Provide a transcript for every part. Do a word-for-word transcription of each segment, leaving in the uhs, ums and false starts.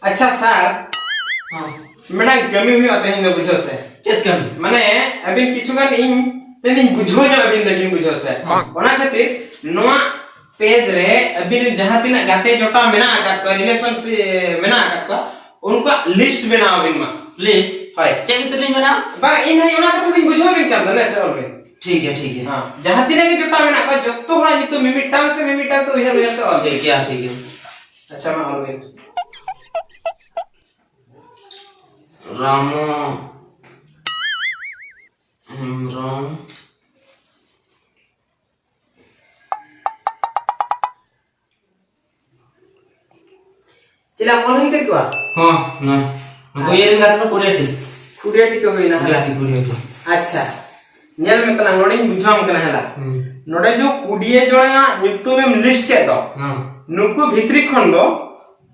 ᱟᱪᱪᱷᱟ ᱥᱟᱨ, ᱦᱚᱸ᱾ ᱢᱤᱫᱴᱟᱝ ᱠᱟᱹᱢᱤ ᱦᱩᱭᱩᱜᱼᱟ ᱛᱮᱦᱮᱧ ᱫᱚ, ᱵᱩᱡᱷᱟᱹᱣ ᱥᱮ? ᱪᱮᱫ ᱠᱟᱹᱢᱤ? ᱢᱟᱱᱮ, ᱟᱹᱵᱤᱱ ᱠᱤᱪᱷᱩ ᱜᱟᱱ ᱤᱧ ᱛᱮᱞᱤᱧ ᱵᱩᱡᱷᱟᱹᱣ ᱧᱚᱜ ᱟᱹᱵᱤᱱ ᱞᱟᱹᱜᱤᱫ, ᱵᱩᱡᱷᱟᱹᱣ ᱥᱮ? ᱦᱚᱸ᱾ ᱚᱱᱟ ᱠᱷᱟᱹᱛᱤᱨ ᱱᱚᱣᱟ ᱯᱮᱡᱽ ᱨᱮ ᱟᱹᱵᱤᱱ ᱨᱮᱱ ᱡᱟᱦᱟᱸ ᱛᱤᱱᱟᱹᱜ ᱜᱟᱛᱮ ᱡᱚᱴᱟᱣ ᱢᱮᱱᱟᱜ ᱟᱠᱟᱫ ᱠᱚᱣᱟ, ᱨᱤᱞᱮᱥᱚᱱ ᱥᱤ-, ᱢᱮᱱᱟᱜ ᱟᱠᱟᱫ ᱠᱚᱣᱟ, ᱩᱱᱠᱩᱣᱟᱜ ᱞᱤᱥᱴ ᱵᱮᱱᱟᱣ ᱟᱹᱵᱤᱱ ᱢᱟ᱾ ᱞᱤᱥᱴ? ᱦᱳᱭ᱾ ᱪᱮᱫ ᱧᱩᱛᱩᱢ ᱞᱤᱧ ᱵᱮᱱᱟᱣᱟ? ᱵᱟᱝ, ᱤᱧ ᱦᱚᱸ ᱚᱱᱟ ᱠᱟᱛᱷᱟ ᱫᱚᱧ ᱵᱩᱡᱷᱟᱹᱣ ᱟᱹᱵᱤᱱ ᱠᱟᱱ ᱫᱚ, ᱱᱮᱥᱮ ᱚᱞ ᱵᱤᱱ᱾ ᱴᱷᱤᱠ ᱜᱮᱭᱟ, ᱴᱷᱤᱠ ᱜᱮᱭᱟ᱾ ᱦᱮᱸ, ᱡᱟᱦᱟᱸ ᱛᱤᱱᱟᱹᱜ ᱜᱮ ᱡᱚᱴᱟᱣ ᱢᱮᱱᱟᱜ ᱠᱚᱣᱟ, ᱡᱚᱛᱚ ᱦᱚᱲᱟᱜ ᱧᱩᱛᱩᱢ ᱢᱤᱢᱤᱫᱴᱟᱝ ᱛᱮ, ᱢᱤᱢᱤᱫᱴᱟᱝ ᱛᱮ ᱩᱭᱦᱟᱹᱨ ᱩᱭᱦᱟᱹᱨ ᱛᱮ ᱚᱞ ᱵᱤᱱ᱾ ᱴᱷᱤᱠ ᱜᱮᱭᱟ, ᱴᱷᱤᱠ ᱜᱮᱭᱟ᱾ ᱟᱪᱪᱷᱟ, ᱢᱟ ᱚᱞ ᱵᱤᱱ᱾ ᱨᱟᱢᱚ ᱦᱮᱢᱵᱨᱚᱢ᱾ ᱪᱮᱫ ᱞᱮᱠᱟ ᱢᱚᱱ ᱦᱩᱭ ᱠᱮᱫ ᱠᱚᱣᱟ? ᱦᱚᱸ, ᱱᱚ-, ᱱᱩᱠᱩ ᱤᱭᱟᱹ ᱨᱮᱱ ᱜᱟᱛᱮ ᱫᱚ ᱠᱩᱲᱤᱭᱟᱹ ᱴᱤ᱾ ᱠᱩᱲᱤᱭᱟᱹ ᱴᱤ ᱠᱚ ᱦᱩᱭᱱᱟ, ᱠᱩᱲᱤᱭᱟᱹ ᱦᱮᱸ? ᱴᱤ, ᱠᱩᱲᱤᱭᱟᱹ ᱴᱤ᱾ ᱟᱪᱪᱷᱟ, ᱧᱮᱞ ᱢᱮ ᱛᱟᱞᱟᱝ, ᱱᱚᱰᱮᱧ ᱵᱩᱡᱷᱟᱹᱣᱟᱢ ᱠᱟᱱᱟ, ᱦᱮᱸ ᱞᱟ? ᱦᱩᱸ᱾ ᱱᱚᱰᱮ ᱡᱚ ᱠᱩᱲᱤᱭᱟᱹ ᱡᱚᱱᱟ ᱧᱩᱛᱩᱢᱮᱢ ᱞᱤᱥᱴ ᱠᱮᱫ ᱫᱚ, ᱦᱚᱸ᱾ ᱱᱩᱠᱩ ᱵᱷᱤᱛᱨᱤ ᱠᱷᱚᱱ ᱫᱚ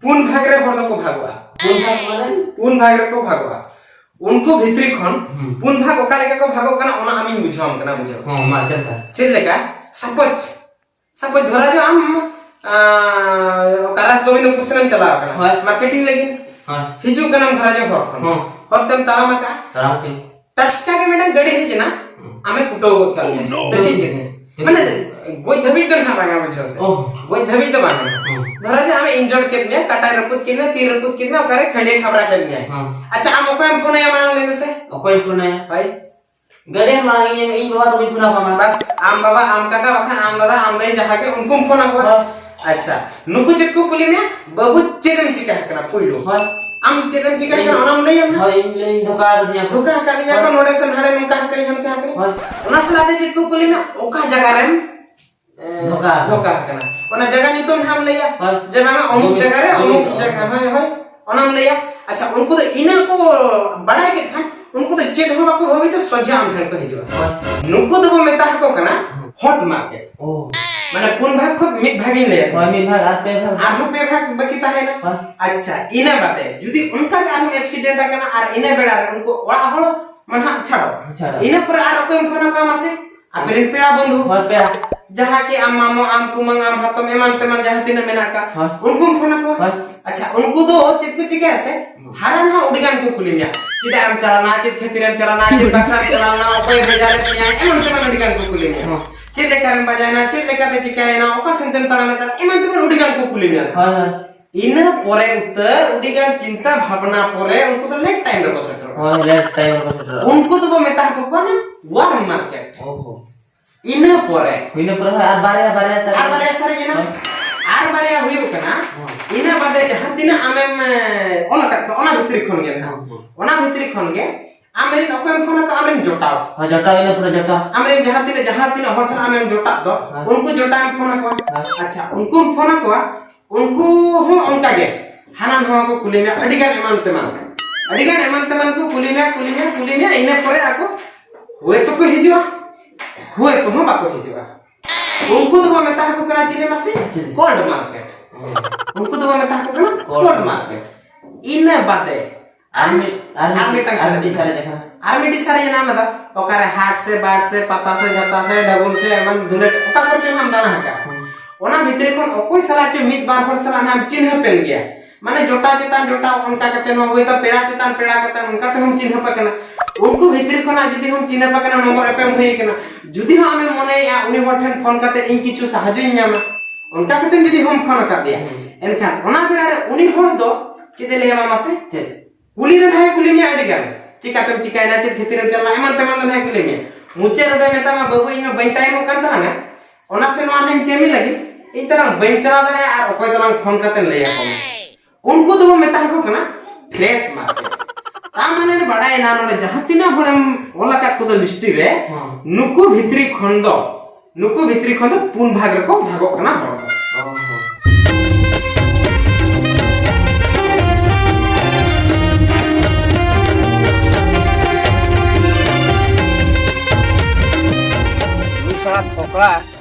ᱯᱩᱱ ᱵᱷᱟᱜᱽ ᱨᱮ ᱦᱚᱲ ᱫᱚᱠᱚ ᱵᱷᱟᱜᱚᱜᱼᱟ᱾ ᱯᱩᱱ ᱵᱷᱟᱜᱽ ᱢᱟᱱᱮ? ᱯᱩᱱ ᱵᱷᱟᱜᱽ ᱨᱮᱠᱚ ᱵᱷᱟᱜᱚᱜᱼᱟ᱾ ᱩᱱᱠᱩ ᱵᱷᱤᱛᱨᱤ ᱠᱷᱚᱱ ᱦᱩᱸ᱾ ᱯᱩᱱ ᱵᱷᱟᱜᱽ ᱚᱠᱟ ᱞᱮᱠᱟ ᱠᱚ ᱵᱷᱟᱜᱚᱜ ᱠᱟᱱᱟ, ᱚᱱᱟ ᱟᱢᱤᱧ ᱵᱩᱡᱷᱟᱹᱣᱟᱢ ᱠᱟᱱᱟ, ᱵᱩᱡᱷᱟᱹᱣ᱾ ᱦᱚᱸ, ᱢᱟ, ᱪᱮᱫ ᱞᱮᱠᱟ? ᱪᱮᱫ ᱞᱮᱠᱟ? ᱥᱟᱯᱳᱡᱽ, ᱥᱟᱯᱳᱡᱽ ᱫᱷᱚᱨᱟ ᱡᱚ ᱟᱢ, ᱟᱸ, ᱚᱠᱟ ᱨᱟᱡᱽ ᱜᱳᱵᱤᱱᱫᱚᱯᱩᱨ ᱥᱮᱱ ᱮᱢ ᱪᱟᱞᱟᱣ ᱟᱠᱟᱱᱟ, ᱦᱳᱭ᱾ ᱢᱟᱨᱠᱮᱴᱤᱝ ᱞᱟᱹᱜᱤᱫ᱾ ᱦᱳᱭ᱾ ᱦᱤᱡᱩᱜ ᱠᱟᱱᱟᱢ ᱫᱷᱚᱨᱟ ᱡᱚ ᱦᱚᱨ ᱠᱷᱚᱱ᱾ ᱦᱚᱸ᱾ ᱦᱚᱨ ᱛᱮᱢ ᱛᱟᱲᱟᱢ ᱟᱠᱟᱫᱼᱟ᱾ ᱛᱟᱲᱟᱢ ᱠᱮᱫ᱾ ᱴᱟᱴᱠᱟ ᱜᱮ ᱢᱤᱫᱴᱟᱝ ᱜᱟᱹᱰᱤ ᱦᱮᱡ ᱮᱱᱟ, ᱦᱚᱸ᱾ ᱟᱢᱮ ᱠᱩᱴᱟᱹᱣ ᱜᱚᱫ ᱠᱟᱜ ᱢᱮᱭᱟ᱾ ᱛᱟᱹᱠᱤᱡ ᱠᱮᱫ ᱢᱮᱭᱟ᱾ ᱦᱚᱸ᱾ ᱢᱟᱱᱮ, ᱜᱚᱡ ᱫᱷᱟᱹᱵᱤᱡ ᱫᱚ ᱱᱟᱦᱟᱜ ᱵᱟᱝᱟ, ᱵᱩᱡᱷᱟᱹᱣ ᱥᱮ? ᱚ᱾ ᱜᱚᱡ ᱫᱷᱟᱹᱵᱤᱡ ᱫᱚ ᱵᱟᱝᱟ᱾ ᱦᱚᱸ᱾ ᱫᱷᱚᱨᱟ ᱡᱚ ᱟᱢᱮ ᱤᱱᱡᱚᱨᱰ ᱠᱮᱫ ᱢᱮᱭᱟ, ᱠᱟᱴᱟᱭ ᱨᱟᱹᱯᱩᱫ ᱠᱮᱫ ᱢᱮᱭᱟ, ᱛᱤ ᱨᱟᱹᱯᱩᱫ ᱠᱮᱫ ᱢᱮᱭᱟ, ᱚᱠᱟᱨᱮ ᱠᱷᱟᱹᱱᱰᱤᱭᱟᱹ ᱠᱷᱟᱵᱽᱨᱟ ᱠᱮᱫ ᱢᱮᱭᱟ᱾ ᱦᱚᱸ᱾ ᱟᱪᱪᱷᱟ, ᱟᱢ ᱚᱠᱚᱭᱮᱢ ᱯᱷᱳᱱ ᱟᱭᱟ ᱢᱟᱲᱟᱝ ᱞᱟᱹᱭ ᱢᱮᱥᱮ? ᱚᱠᱚᱭ ᱯᱷᱳᱱ ᱟᱭᱟ? ᱦᱳᱭ᱾ ᱜᱟᱹᱰᱤ ᱢᱟᱲᱟᱝ ᱤᱧ, ᱤᱧ ᱵᱟᱵᱟ ᱛᱟᱠᱚᱧ ᱯᱷᱳᱱ ᱟᱠᱚᱣᱟ ᱢᱟᱲᱟᱝ᱾ ᱵᱟᱥ, ᱟᱢ ᱵᱟᱵᱟ, ᱟᱢ ᱠᱟᱠᱟ, ᱵᱟᱠᱷᱟᱱ ᱟᱢ ᱫᱟᱫᱟ, ᱟᱢ ᱫᱟᱹᱭ, ᱡᱟᱦᱟᱸ ᱜᱮ, ᱩᱱᱠᱩᱢ ᱯᱷᱳᱱ ᱟᱠᱚᱣᱟ᱾ ᱦᱳᱭ᱾ ᱟᱪᱪᱷᱟ, ᱱᱩᱠᱩ ᱪᱮᱫ ᱠᱚ ᱠᱩᱞᱤ ᱢᱮᱭᱟ? "ᱵᱟᱹᱵᱩ, ᱪᱮᱫ ᱮᱢ ᱪᱤᱠᱟ ᱟᱠᱟᱱᱟ?" ᱯᱩᱭᱞᱩ᱾ ᱦᱳᱭ᱾ ᱟᱢ ᱪᱮᱫ ᱮᱢ ᱪᱤᱠᱟ ᱟᱠᱟᱱᱟ, ᱤᱧ, ᱚᱱᱟᱢ ᱞᱟᱹᱭᱟ ᱢᱮ᱾ ᱦᱳᱭ, ᱤᱧ ᱞᱟᱹᱭ, ᱤᱧ ᱫᱷᱳᱠᱟ ᱟᱠᱟᱫᱤᱧᱟ ᱠᱚ᱾ ᱫᱷᱳᱠᱟ ᱟᱠᱟᱫᱤᱧᱟ ᱠᱚ, ᱦᱳᱭ᱾ ᱱᱚᱰᱮ ᱥᱮ ᱱᱟᱰᱮ ᱱᱚᱝᱠᱟ ᱟᱠᱟᱱᱟᱧ, ᱦᱟᱱᱠᱟ ᱟᱠᱟᱱᱟᱧ᱾ ᱦᱳᱭ᱾ ᱚᱱᱟ ᱥᱟᱞᱟᱜ ᱛᱮ ᱪᱮᱫ ᱠᱚ ᱠᱩᱞᱤ ᱢᱮᱭᱟ? ᱚᱠᱟ ᱡᱟᱭᱜᱟ ᱨᱮᱢ ᱮ, ᱫᱷᱳᱠᱟ᱾ ᱫᱷᱳᱠᱟ ᱟᱠᱟᱱᱟ᱾ ᱚᱱᱟ ᱡᱟᱭᱜᱟ ᱧᱩᱛᱩᱢ ᱦᱟᱸᱜ ᱮᱢ ᱞᱟᱹᱭᱟ᱾ ᱦᱳᱭ᱾ ᱡᱮ ᱵᱟᱝᱟ, ᱚᱢᱩᱠ ᱡᱩᱢᱤ, ᱡᱟᱭᱜᱟ ᱨᱮ, ᱡᱩᱢᱤ ᱚᱢᱩᱠ ᱫᱚ᱾ ᱡᱟᱭᱜᱟ, ᱦᱳᱭ, ᱦᱳᱭ᱾ ᱚᱱᱟᱢ ᱞᱟᱹᱭᱟ᱾ ᱟᱪᱪᱷᱟ, ᱩᱱᱠᱩ ᱫᱚ ᱤᱱᱟᱹ ᱠᱚ ᱵᱟᱲᱟᱭ ᱠᱮᱫ ᱠᱷᱟᱱ, ᱩᱱᱠᱩ ᱫᱚ ᱪᱮᱫ ᱦᱚᱸ ᱵᱟᱠᱚ ᱵᱷᱟᱹᱵᱤᱛᱟ, ᱥᱚᱡᱷᱮ ᱟᱢ ᱴᱷᱮᱱ ᱠᱚ ᱦᱤᱡᱩᱜᱼᱟ᱾ ᱦᱳᱭ᱾ ᱱᱩᱠᱩ ᱫᱚᱵᱚ ᱢᱮᱛᱟ ᱟᱠᱚ ᱠᱟᱱᱟ ᱦᱩᱸ᱾ Hot market. ᱚ᱾ ᱢᱟᱱᱮ ᱯᱩᱱ ᱵᱷᱟᱜᱽ ᱠᱷᱚᱱ ᱢᱤᱫ ᱵᱷᱟᱜᱽ ᱤᱧ ᱞᱟᱹᱭᱟ᱾ ᱦᱳᱭ, ᱢᱤᱫ ᱵᱷᱟᱜᱽ ᱟᱨ ᱯᱮ ᱵᱷᱟᱜᱽ᱾ ᱟᱨᱦᱚᱸ ᱯᱮ ᱵᱷᱟᱜᱽ ᱵᱟᱹᱠᱤ ᱛᱟᱦᱮᱸᱭᱮᱱᱟ᱾ ᱦᱳᱭ᱾ ᱟᱪᱪᱷᱟ, ᱤᱱᱟᱹ ᱵᱟᱫᱮ ᱡᱩᱫᱤ ᱚᱱᱠᱟ ᱜᱮ ᱟᱨᱦᱚᱸ ᱮᱠᱥᱤᱰᱮᱱᱴ ᱟᱠᱟᱱᱟ ᱟᱨ ᱤᱱᱟᱹ ᱵᱮᱲᱟ ᱨᱮ ᱩᱱᱠᱩ ᱚᱲᱟᱜ ᱦᱚᱲ ᱢᱟ ᱱᱟᱦᱟᱜ ᱪᱷᱟᱲᱚ᱾ ᱪᱷᱟᱲᱚ᱾ ᱤᱱᱟᱹ ᱯᱚᱨᱮ ᱟᱨ ᱚᱠᱚᱭᱮᱢ ᱯᱷᱳᱱ ᱟᱠᱚᱣᱟ ᱢᱟᱥᱮ? ᱟᱯᱮ ᱨᱮᱱ ᱯᱮᱲᱟ ᱵᱚᱱᱫᱷᱩ᱾ ᱦᱳᱭ, ᱯᱮᱲᱟ᱾ ᱡᱟᱦᱟᱸ ᱠᱤ ᱟᱢ ᱢᱟᱢᱚ, ᱟᱢ ᱠᱩᱢᱟᱹᱝ, ᱟᱢ ᱦᱟᱛᱚᱢ, ᱮᱢᱟᱱ ᱛᱮᱢᱟᱱ ᱡᱟᱦᱟᱸ ᱛᱤᱱᱟᱹᱜ ᱢᱮᱱᱟᱜ ᱠᱟᱜ, ᱦᱳᱭ᱾ ᱩᱱᱠᱩᱢ ᱯᱷᱳᱱ ᱟᱠᱚᱣᱟ᱾ ᱦᱳᱭ᱾ ᱟᱪᱪᱷᱟ, ᱩᱱᱠᱩ ᱫᱚ ᱪᱮᱫ ᱠᱚ ᱪᱤᱠᱟᱹᱭᱟ ᱥᱮ? ᱦᱩᱸ᱾ ᱦᱟᱱᱟ ᱱᱟᱣᱟ ᱟᱹᱰᱤ ᱜᱟᱱ ᱠᱚ ᱠᱩᱞᱤ ᱢᱮᱭᱟ, "ᱪᱮᱫᱟᱜ ᱮᱢ ᱪᱟᱞᱟᱣᱱᱟ? ᱪᱮᱫ ᱠᱷᱟᱹᱛᱤᱨᱮᱢ ᱪᱟᱞᱟᱣᱱᱟ? ᱪᱮᱫ ᱵᱟᱠᱷᱨᱟᱢ ᱪᱟᱞᱟᱣᱱᱟ? ᱚᱠᱚᱭ ᱵᱷᱮᱡᱟ ᱞᱮᱫ ᱢᱮᱭᱟ?" ᱮᱢᱟᱱ ᱛᱮᱢᱟᱱ ᱟᱹᱰᱤ ᱜᱟᱱ ᱠᱚ ᱠᱩᱞᱤ ᱢᱮᱭᱟ᱾ ᱦᱩᱸ᱾ "ᱪᱮᱫ ᱞᱮᱠᱟᱨᱮᱢ ᱵᱟᱡᱟᱭᱮᱱᱟ? ᱪᱮᱫ ᱞᱮᱠᱟᱛᱮ ᱪᱤᱠᱟᱭᱮᱱᱟ? ᱚᱠᱟ ᱥᱮᱱ ᱛᱮᱢ ᱛᱟᱲᱟᱢᱮᱫ ᱛᱟᱦᱮᱸᱫ?" ᱮᱢᱟᱱ ᱛᱮᱢᱟᱱ ᱟᱹᱰᱤ ᱜᱟᱱ ᱠᱚ ᱠᱩᱞᱤ ᱢᱮᱭᱟ᱾ ᱦᱳᱭ, ᱦᱳᱭ᱾ ᱤᱱᱟᱹ ᱯᱚᱨᱮ ᱩᱛᱟᱹᱨ ᱟᱹᱰᱤ ᱜᱟᱱ ᱪᱤᱱᱛᱟ ᱵᱷᱟᱵᱽᱱᱟ ᱯᱚᱨᱮ ᱩᱱᱠᱩ ᱫᱚ ᱞᱮᱴ ᱴᱟᱭᱤᱢ ᱨᱮᱠᱚ ᱥᱮᱴᱮᱨᱚᱜᱼᱟ᱾ ᱦᱳᱭ, ᱞᱮᱴ ᱴᱟᱭᱤᱢ ᱨᱮᱠᱚ ᱥᱮᱴᱮᱨᱚᱜᱼᱟ᱾ ᱩᱱᱠᱩ ᱫᱚᱵᱚ ᱢᱮᱛᱟ ᱠᱚ ᱠᱟᱱᱟ ᱳᱣᱟᱨᱢ ᱢᱟᱨᱠᱮᱴ᱾ ᱚᱦᱚ᱾ ᱤᱱᱟᱹ ᱯᱚᱨᱮ, ᱤᱱᱟᱹ ᱯᱚᱨᱮ ᱦᱳᱭ, ᱟᱨ ᱵᱟᱨᱭᱟ, ᱵᱟᱨᱭᱟ ᱥᱟᱨᱮᱡ ᱟᱨ ᱮᱱᱟ᱾ ᱵᱟᱨᱭᱟ ᱥᱟᱨᱮᱡ ᱮᱱᱟ᱾ ᱦᱳᱭ᱾ ᱟᱨ ᱵᱟᱨᱭᱟ ᱦᱩᱭᱩᱜ ᱠᱟᱱᱟ, ᱦᱳᱭ᱾ ᱤᱱᱟᱹ ᱵᱟᱫᱮ ᱡᱟᱦᱟᱸ ᱛᱤᱱᱟᱹᱜ ᱟᱢᱮᱢ, ᱮ, ᱚᱞ ᱟᱠᱟᱫ ᱠᱚᱣᱟ, ᱚᱱᱟ ᱵᱷᱤᱛᱨᱤ ᱠᱷᱚᱱ ᱜᱮ ᱱᱟᱦᱟᱜ᱾ ᱦᱳᱭ, ᱦᱳᱭ᱾ ᱚᱱᱟ ᱵᱷᱤᱛᱨᱤ ᱠᱷᱚᱱ ᱜᱮ ᱟᱢᱨᱮᱱ ᱚᱠᱚᱭᱮᱢ ᱯᱷᱳᱱ ᱟᱠᱚᱣᱟ, ᱟᱢᱨᱮᱱ ᱡᱚᱴᱟᱣ᱾ ᱦᱳᱭ, ᱡᱚᱴᱟᱣ ᱤᱱᱟᱹ ᱯᱚᱨᱮ ᱡᱚᱴᱟᱣ᱾ ᱟᱢᱨᱮᱱ ᱡᱟᱦᱟᱸ ᱛᱤᱱᱟᱹᱜ, ᱡᱟᱦᱟᱸ ᱛᱤᱱᱟᱹᱜ ᱦᱚᱲ ᱥᱟᱞᱟᱜ ᱟᱢᱮᱢ ᱡᱚᱴᱟᱜ ᱫᱚ, ᱦᱳᱭ᱾ ᱩᱱᱠᱩ ᱡᱚᱴᱟᱣᱮᱢ ᱯᱷᱳᱱ ᱟᱠᱚᱣᱟ᱾ ᱦᱳᱭ᱾ ᱟᱪᱪᱷᱟ, ᱩᱱᱠᱩᱢ ᱯᱷᱳᱱ ᱟᱠᱚᱣᱟ, ᱩᱱᱠᱩ ᱦᱚᱸ ᱚᱱᱠᱟ ᱜᱮ ᱦᱟᱱᱟ ᱱᱟᱣᱟ ᱠᱚ ᱠᱩᱞᱤ ᱢᱮᱭᱟ, ᱟᱹᱰᱤ ᱜᱟᱱ ᱮᱢᱟᱱ ᱛᱮᱢᱟᱱ, ᱟᱹᱰᱤ ᱜᱟᱱ ᱮᱢᱟᱱ ᱛᱮᱢᱟᱱ ᱠᱚ ᱠᱩᱞᱤ ᱢᱮᱭᱟ, ᱠᱩᱞᱤ ᱢᱮᱭᱟ, ᱠᱩᱞᱤ ᱢᱮᱭᱟ, ᱤᱱᱟᱹ ᱯᱚᱨᱮ ᱟᱠᱚ ᱦᱳᱭᱛᱳ ᱠᱚ ᱦᱤᱡᱩᱜᱼᱟ, ᱦᱳᱭᱛᱳ ᱦᱚᱸ ᱵᱟᱠᱚ ᱦᱤᱡᱩᱜᱼᱟ᱾ ᱩᱱᱠᱩ ᱫᱚᱵᱚ ᱢᱮᱛᱟ ᱦᱟᱠᱚ ᱠᱟᱱᱟ ᱪᱤᱞᱤ ᱢᱟᱥᱮ? ᱪᱤᱞᱤ? Cold market. ᱩᱱᱠᱩ ᱫᱚᱵᱚ ᱢᱮᱛᱟ ᱦᱟᱠᱚ ᱠᱟᱱᱟ ᱠᱳᱞᱰ ᱠᱳᱞᱰ ᱢᱟᱨᱠᱮᱴ᱾ ᱤᱱᱟᱹ ᱵᱟᱫᱮ ᱟᱨ ᱢᱤᱫ, ᱟᱨ ᱟᱨ ᱢᱤᱫ, ᱢᱤᱫᱴᱟᱝ ᱟᱨ ᱥᱟᱨᱮᱡ ᱢᱤᱫᱴᱤᱡ ᱮᱱᱟ᱾ ᱥᱟᱨᱮᱡ ᱟᱠᱟᱱᱟ᱾ ᱟᱨ ᱢᱤᱫᱴᱤᱡ ᱥᱟᱨᱮᱡ ᱮᱱᱟ, ᱚᱱᱟ ᱫᱚ ᱚᱠᱟᱨᱮ ᱦᱟᱴ ᱥᱮ ᱵᱟᱴ ᱥᱮ ᱯᱟᱛᱟ ᱥᱮ ᱡᱷᱟᱛᱟ ᱥᱮ ᱰᱟᱵᱩᱞ ᱥᱮ ᱮᱢᱟᱱ ᱫᱷᱩᱞᱟᱹᱴ ᱚᱠᱟ ᱠᱚᱨᱮ ᱪᱚᱝ ᱟᱢ ᱫᱟᱬᱟ ᱟᱠᱟᱫᱼᱟ᱾ ᱦᱩᱸ᱾ ᱚᱱᱟ ᱵᱷᱤᱛᱨᱤ ᱠᱷᱚᱱ ᱚᱠᱚᱭ ᱥᱟᱞᱟᱜ ᱪᱚ ᱢᱤᱫ ᱵᱟᱨ ᱦᱚᱲ ᱥᱟᱞᱟᱜ ᱱᱟᱦᱟᱜ ᱮᱢ ᱪᱤᱱᱦᱟᱹᱯ ᱮᱱ ᱜᱮᱭᱟ᱾ ᱢᱟᱱᱮ ᱡᱚᱴᱟ ᱪᱮᱛᱟᱱ ᱡᱚᱴᱟ, ᱚᱱᱠᱟ ᱠᱟᱛᱮ ᱦᱚᱸ ᱦᱳᱭᱛᱳ ᱯᱮᱲᱟ ᱪᱮᱛᱟᱱ ᱯᱮᱲᱟ ᱠᱟᱛᱮ ᱚᱱᱠᱟ ᱛᱮᱦᱚᱸᱢ ᱪᱤᱱᱦᱟᱹᱯ ᱟᱠᱟᱱᱟ᱾ ᱩᱱᱠᱩ ᱵᱷᱤᱛᱨᱤ ᱠᱷᱚᱱᱟᱜ ᱡᱩᱫᱤ ᱦᱚᱸᱢ ᱪᱤᱱᱦᱟᱹᱯ ᱟᱠᱟᱱᱟ, ᱱᱚᱢᱵᱚᱨ ᱮᱯᱮᱢ ᱦᱩᱭ ᱟᱠᱟᱱᱟ, ᱡᱩᱫᱤ ᱦᱚᱸ ᱟᱢᱮᱢ ᱢᱚᱱᱮᱭᱮᱫᱼᱟ ᱩᱱᱤ ᱦᱚᱲ ᱴᱷᱮᱱ ᱯᱷᱳᱱ ᱠᱟᱛᱮ ᱤᱧ ᱠᱤᱪᱷᱩ ᱥᱟᱦᱟᱡᱽᱡᱚᱧ ᱧᱟᱢᱟ, ᱚᱱᱠᱟ ᱠᱟᱛᱮ ᱡᱩᱫᱤ ᱦᱚᱸᱢ ᱯᱷᱳᱱ ᱟᱠᱟᱫᱮᱭᱟ, ᱦᱩᱸ᱾ ᱮᱱᱠᱷᱟᱱ ᱚᱱᱟ ᱵᱮᱲᱟ ᱨᱮ ᱩᱱᱤ ᱦᱚᱲ ᱫᱚ ᱪᱮᱫ ᱮ ᱞᱟᱹᱭᱟᱢᱟ ᱢᱟᱥᱮ? ᱪᱮᱫ? ᱠᱩᱞᱤ ᱫᱚ ᱱᱟᱦᱟᱜ ᱮ ᱠᱩᱞᱤ ᱢᱮᱭᱟ ᱟᱹᱰᱤ ᱜᱟᱱ, "ᱪᱤᱠᱟᱹᱛᱮᱢ ᱪᱤᱠᱟᱹᱭᱮᱱᱟ, ᱪᱮᱫ ᱠᱷᱟᱹᱛᱤᱨᱮᱢ ᱪᱟᱞᱟᱜᱼᱟ?" ᱮᱢᱟᱱ ᱛᱮᱢᱟᱱ ᱫᱚ ᱱᱟᱦᱟᱜ ᱮ ᱠᱩᱞᱤ ᱢᱮᱭᱟ᱾ ᱢᱩᱪᱟᱹᱫ ᱨᱮᱫᱚᱭ ᱢᱮᱛᱟᱢᱟ, "ᱵᱟᱹᱵᱩ, ᱤᱧ ᱢᱟ ᱵᱟᱹᱧ ᱴᱟᱭᱤᱢᱚᱜ ᱠᱟᱱ ᱛᱟᱞᱟᱝᱟ, ᱚᱱᱟ ᱥᱮ ᱱᱚᱣᱟ ᱱᱟᱦᱟᱜ ᱤᱧ ᱠᱟᱹᱢᱤ ᱞᱟᱹᱜᱤᱫ, ᱤᱧ ᱛᱟᱞᱟᱝ ᱵᱟᱹᱧ ᱪᱟᱞᱟᱣ ᱫᱟᱲᱮᱭᱟᱜᱼᱟ, ᱟᱨ ᱚᱠᱚᱭ ᱛᱟᱞᱟᱝ ᱯᱷᱳᱱ ᱠᱟᱛᱮᱢ ᱞᱟᱹᱭ ᱟᱠᱚᱣᱟ?" ᱩᱱᱠᱩ ᱫᱚᱵᱚ ᱢᱮᱛᱟ ᱦᱟᱠᱚ ᱠᱟᱱᱟ ᱯᱷᱨᱮᱥ ᱢᱟᱨᱠᱮᱴ᱾ ᱛᱟ ᱢᱟᱱᱮ ᱵᱟᱲᱟᱭᱮᱱᱟ, ᱱᱚᱰᱮ ᱡᱟᱦᱟᱸ ᱛᱤᱱᱟᱹᱜ ᱦᱚᱲᱮᱢ ᱚᱞ ᱟᱠᱟᱫ ᱠᱚᱫᱚ ᱞᱤᱥᱴᱨᱤ ᱨᱮ, ᱦᱮᱸ᱾ ᱱᱩᱠᱩ ᱵᱷᱤᱛᱨᱤ ᱠᱷᱚᱱ ᱫᱚ, ᱱᱩᱠᱩ ᱵᱷᱤᱛᱨᱤ ᱠᱷᱚᱱ ᱫᱚ ᱯᱩᱱ ᱵᱷᱟᱜᱽ ᱨᱮᱠᱚ ᱵᱷᱟᱜᱚᱜ ᱠᱟᱱᱟ ᱦᱚᱲ ᱫᱚ᱾ ᱚ ᱦᱚᱸ᱾ ᱱᱩᱭ ᱥᱟᱞᱟ ᱠᱷᱚᱠᱲᱟ